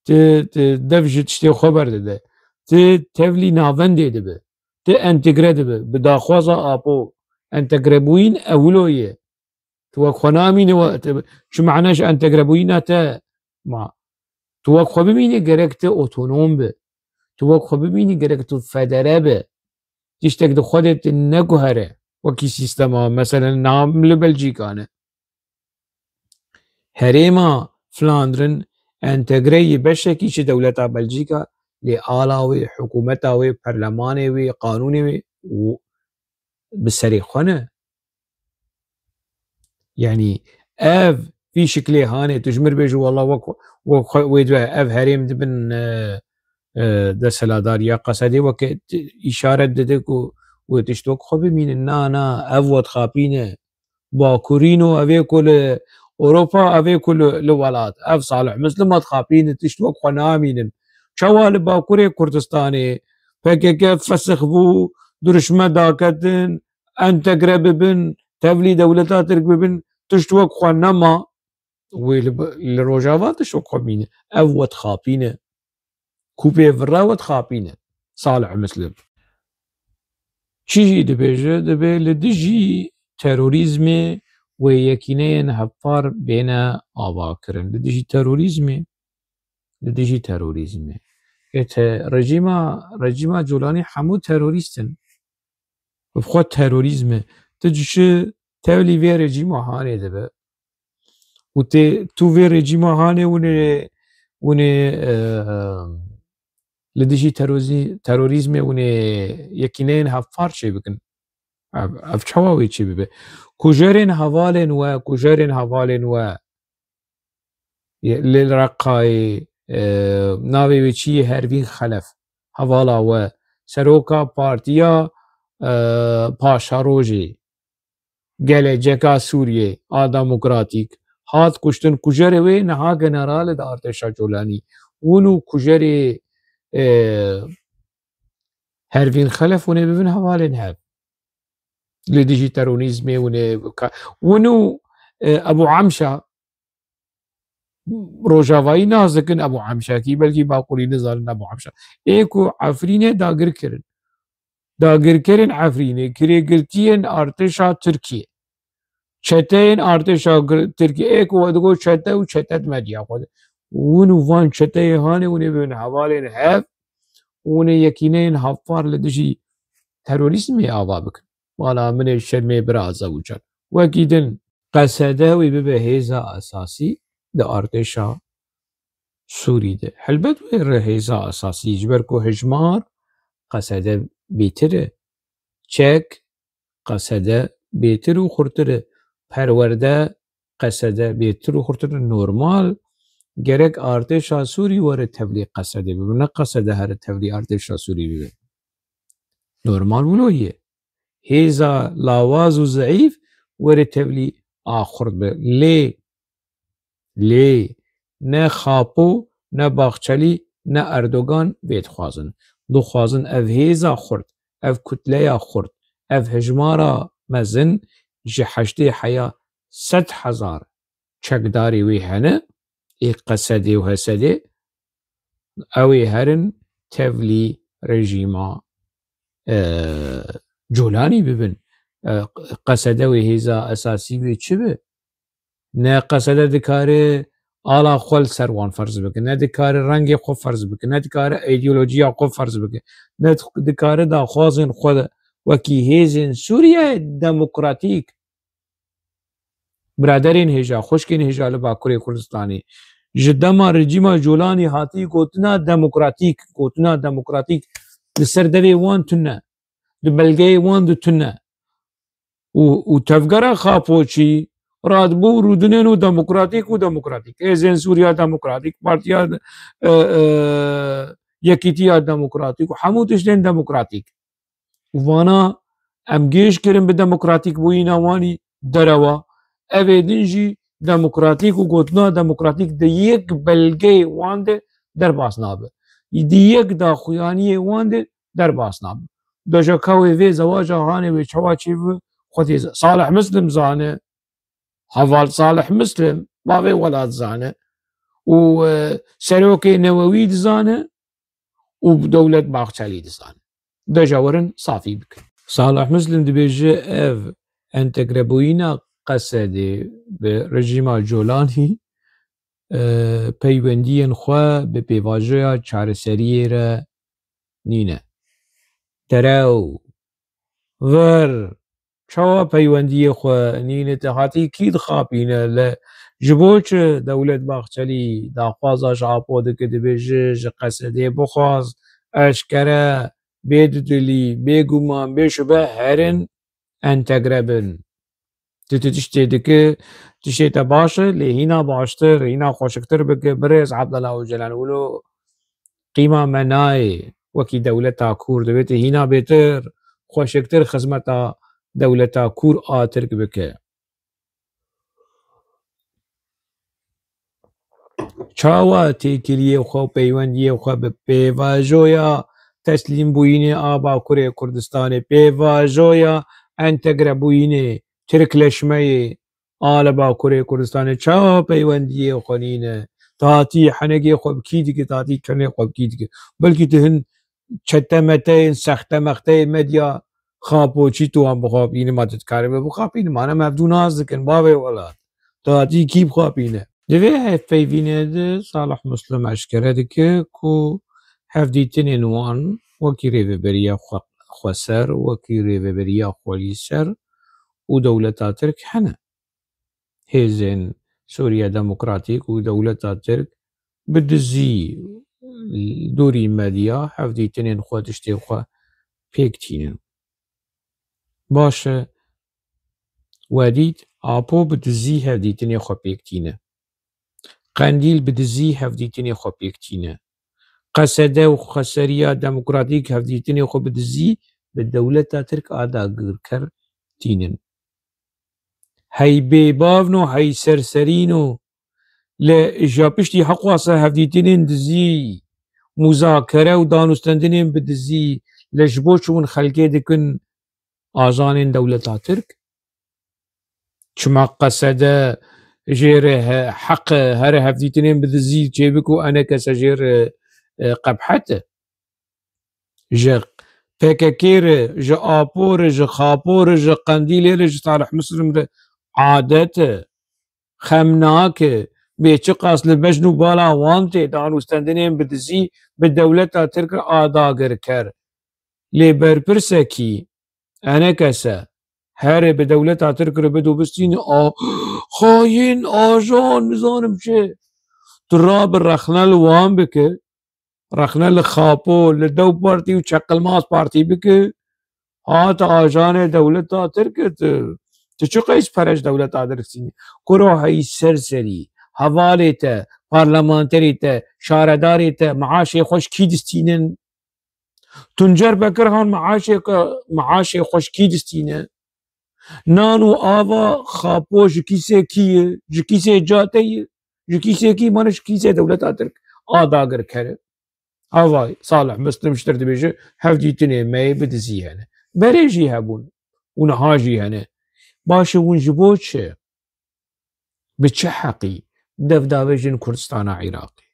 tu, tu dev ji tiştê xwe berdide. Tu tevlî navendê dibe. Tu entegre dibe. Bi daxwaza Apo entegrebûyîn ew wilo ye. Tu wek xwe namînî we, tu, çi mane ji entegrebûyîna te ma? Tu wek xwe bimînî gerek tu otonom be. Tu wek xwe bimînî gerek tu federe be. Tiştek di xwe de tu neguhere. Wekî sîstema, meselen, nam li Belcîka ne. Herêma Flandrin entegre yî beşekî ji dewleta Belcîka, lê ala wê, hikûmeta wê, perlemanê wê, qanûnê wê û bi serê xwe ne. Yanî ev vî şiklê hanê, tu ji mir bêjî, wela wek, wek xwe, wê dibe ev herêm dibin, e, e, desthilatdariya qesedê, weke t-, îşaret dide ku wê tişt wek xwe bimînin. Na, na, ev we dixapîne. Bakurîn û evê ku li Ewropa, evê ku li, li welat. Ev Salih Muslim we dixapîne, tişt wek xwe namînin. Çawa li Bakurê Kurdistanê P K K fesix bû, diruşme daketin, entegre bibin, tevlî dewleta Tirk bibin, tişt wek xwe nema. Wê li, li Rojava tişt wek xwe bîne. Ev we dixapîne. Kûpê vira we dixapîne. Salih Muslim. Çi jî dibêje, dibê li dijî terorîzmê wê yekîneyên hevpar bêne avakirin. Li dijî terorîzmê, li dijî terorîzmê. Ê te rejîma, rejîma Colanî hemû terorîst in. Bi xwe terorîzm e. Tu dişi tevlî vê rejîma hanê dibe. Û tê, tu vê rejîma hanê hûn ê, hûn ê, e, li dijî terozî-, terorîzmê hûn ê yekîneyên hevpar çêbikin. Ev, ev çawa wê çêbibe? Kujerên hevalên we, kujerên hevalên we. Li Reqayê, e, navê wê çi ye? Hervîn Xelef. Hevala we. Seroka Partiya, e, Paşarojê. Geleceka Sûriyê a Demokratîk. Hat kuştin. Kujerê wê niha general e di artêşa Colanî. Hûn û kujerê, e, Hervîn Xelef hûn ê bibin hevalên hev. Li dijî terorîzmê hûn ê ka-, hûn û, e, Ebû Emşa, Rojavayî nas dikin Ebû Emşakî, belkî Bakurî nizanin Ebû Emşa. Ê ku Efrînê dagir kirin. Dagirkerên Efrînê, kirêgirtiyên artêşa Tirkiyê, çeteyên artêşa gir-, Tirkiyê, ê ku we digot çete û çete di medya xwe de. Hûn û van çeteyê hanê hûn ê bibin hevalên hev, hûn ê yekîneyên hevpar li dijî terorîzmê ava bikin. Mala min ê şermê bira Azewîcan. Wekî din, Qesede wê bibe hêza esasî di artêşa Sûrî de. Helbet wê re hêza esasî, ji ber ku hejmar Qesede bêtir e. Çek Qesede bêtir û xurtir e. Perwerde Qesede bêtir û xurtir e. Normal, gerek artêşa Sûrî were tevlî Qesede bibe. Ne Qesede here tevlî artêşa Sûrî bibe. Normal wilo ye. Hêza lawaz û zeîf were tevlî a xurt be. Lê, lê ne Xapo, ne Baxçelî, ne Erdogan vê dixwazin. Dixwazin ev hêza xurt, ev kutleya xurt, ev hejmara mezin ji heştê heya sed hezar çekdarê wê hene, ê Qesedê û Hesedê, ew ê herin tevlî rejîma, e, Colanî bibin. E, Qesede wê hêza esasî wê çi be? Ne Qesede dikare ala xwe li ser wan ferz bike, ne dikare rengê xwe ferz bike, ne dikare îdeolojiya xwe ferz bike, ne dikare daxwazên xwe de wekî hêzên Sûriyeyê demokratîk, biraderên hêja, xwişkên hêja li Bakurê Kurdistanê, ji dema rejîma Colanî hatî gotina demokratîk, gotina demokratîk li ser devê wan tune, di belgeyê wan de tune. Û, û tevgera Xapoçî radibû rûdinên û demokratîk û demokratîk. Hêzên Sûriya Demokratîk, Partiya, e, e, Yekîtiya Demokratîk û hemû tiştên demokratîk. Û vana em gêj kirin bi demokratîk bûyîna wanî derewa. Evê din jî demokratîk û gotina demokratîk di yek belgeyê wan de derbas nabe. Di yek daxuyaniyê wan de derbas nabe. Doja ka wê vê zewaja hanê wê çawa çêbibe, xwedê z-, Salih Muslim zane, heval Salih Muslim, bavê welat zane û, e, serokê Newewî dizane û Dewlet Baxçelî dizane. Doja werin safî bikin. Salih Muslim dibêje ev entegrebûyîna Qesedê bi rejîma Colanî, e, peywendiyên xwe bi pêvajoya çareseriyê re nîne. Derew, vir, çawa peywendiyê xwe nîne, te hatî kî dixapîne? Li, ji bo çi Dewlet Baxçelî daxwaza ji Apo dike, dibêje ji Qesedê bixwaz, eşkere, bê dudilî, bê guman, bê şube herin entegre bin. Tu, tu tiştê dike, tiştê te baş e, lê hîna baştir, hîna xweşiktir bike, birêz Abdullah Ocalan. Wilo qîma me nayê wekî dewleta Kûr, divê tu hîna bêtir, xweşiktir xizmeta dewleta Kûr a Tirk bike. Çawa têkiliyê xwe û peywendiyê xwe bi pêvajoya teslîmbûyînê a Bakurê Kurdistanê, pêvajoya entegrebûyînê, tirkleşmeyê a li Bakurê Kurdistanê, çawa peywendiyê xwe nîne? Tatî henekê xwe bi kî dike, tatî çenê xwe bi kî dike? Belkî tu hin çetemeteyên, sextemexteyên medya Xapoçî tu wan bixapînî, ma tu dikarî bixapînî, ma ne mevdû nas dikin, bavê welat. Tatî kî bixapîne? Di vê hevpeyvînê de Salih Muslim eşkere dike ku hevdîtinên wan wekî rêveberiya xwe-, xweser, wekî rêveberiya xwelîser û dewleta Tirk hene. Hêzên Sûriya Demokratîk û dewleta Tirk bi dizî dorî medya hevdîtinên xwe, tiştê xwe pêk tînin. Baş e, we dît, Apo bi dizî hevdîtinê xwe pêk tîne. Qendîl bi dizî hevdîtinê xwe pêk tîne. Qesede û Xweseriya Demokratîk hevdîtinê xwe bi dizî bi dewleta Tirk a dagirker tînin. Hey bêbavno, hey serserîno, li ja piştî heqwasa hevdîtinên dizî, muzakere û danûstendinên bi dizî, li ji bo çûn xelkê dikin ajanên dewleta Tirk. Çima Qesede jê re he-, heq e here hevdîtinên bi dizî çêbik û enekese jê re, e, qebhet e? Ji P K K re, ji Apo re, ji Xapo re, ji Qendîlê re, ji Salih Muslim re adet e. Xemnak e. Bê çiqas li bejn û bala wan tê danûstendinên bi dizî bi dewleta Tirk re a dagirker. Lê berpirsekî enekese herê bi dewleta Tirk re bido bistîne, a, xayîn, ajan, nizanim çi. Tu rabi rexne li wan bike, rexne li Xapo, li Dew Partî û Çeqilmaz Partî bike, hate ajanê dewleta Tirk e tu. Tu çi qeys pere ji dewleta Tirk distînî? Kuro heyî serserî, hevalê te, parlamenterê te, şaredarê te, meaşê xwe ji kî distînin? Tuncer Bekirhan meaşê, meaşê xwe ji kî distîne? Nan û ava Xapo ji kîsê kî ye? Ji kîsê cate ye? Ji kîsê kî? Mane ji kîsê dewleta Tirk a dagirker e. Havay Salih Muslim ji tir dibêje, hevdîtinê me yê bi dizî hene. Berê jî hebûn û niha jî hene. Baş e, hûn ji bo çi? Bi çi heqî dev davêjin Kurdistana Iraqê?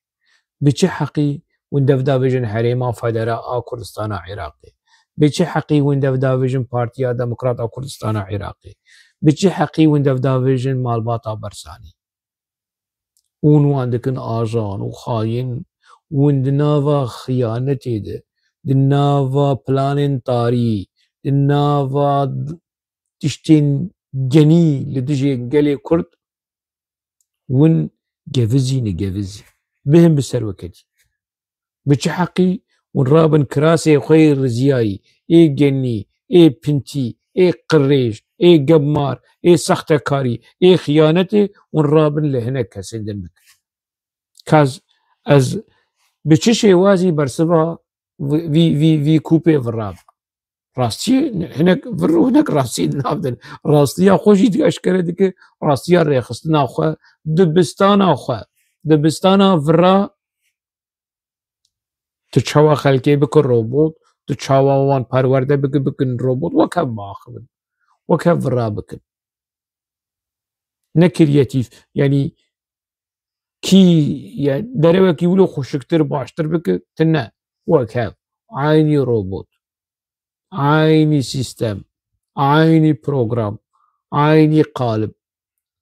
Bi çi heqî hûn dev davêjin Herêma Federe a Kurdistana Iraqê? Bi çi heqî hûn dev davêjin Partiya Demokrat a Kurdistana Iraqê? Bi çi heqî hûn dev davêjin malbata Bersanî? Hûn wan dikin ajan û xayîn, hûn di nava xiyanetê de, di nava planên tarî, di nava tiştên genî li dijê gelê Kurd, hûn gevizî ne, gevizî. Bihin bi ser weketî. Bi çi heqî hûn rabin kirasê xwe yê riziyayî, ê genî, ê pintî, ê qirêj, ê gemar, ê sextekarî, ê xiyanetê hûn rabin li hinek kesên din bikin? Kaz, ez bi çi şêwazî bersiva vî, vî, vî, vî kûpê vira bikim? Rastiyê hinek vir û hinek rastiyê di nav de ne. Rastiya xwe jî eşkere dike, rastiya rêxistina xwe, dibistana xwe, dibistana vira. Tu çawa xelkê bike robot, tu çawa wan perwerde bike, bikin robot, wek hev biaxivin, wek hev vira bikin. Ne kriyatîf, yanî kî, yani derewekî wilo xweşiktir, baştir bike, tu ne, wek hev, aynî robot, aynî sîstem, aynî program, aynî qalib.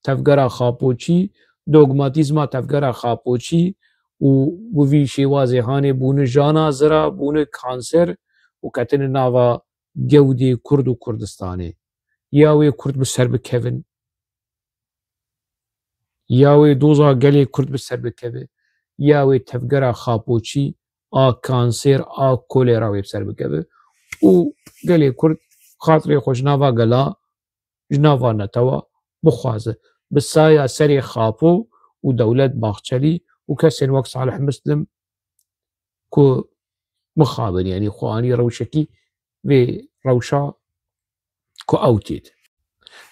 Tevgera Xapoçî, dogmatîzma tevgera Xapoçî û bi vî şêwazê hanê bûne jana zira, bûne kanser û ketine nava gewdê Kurd û Kurdistanê. Ya wê Kurd bi ser bikevin, ya wê doza gelê Kurd bi ser bikeve, ya wê tevgera Xapoçî a kanser a kolera wê bi ser bikeve û gelê Kurd xatirê xwe ji nava gela, ji nava netewa bixwaze. Bi saya serê Xapo û Dewlet Baxçelî û kesên wek Salih Muslim ku mixabin, yanî xwe anî rewşekî vê rewşa ku ew tê de.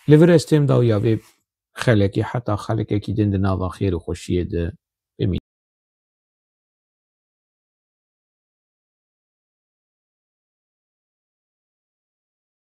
Li vir ez têm dawiya vê xelekê heta xelekekî din di nava xêr û xweşiyê de bimînin.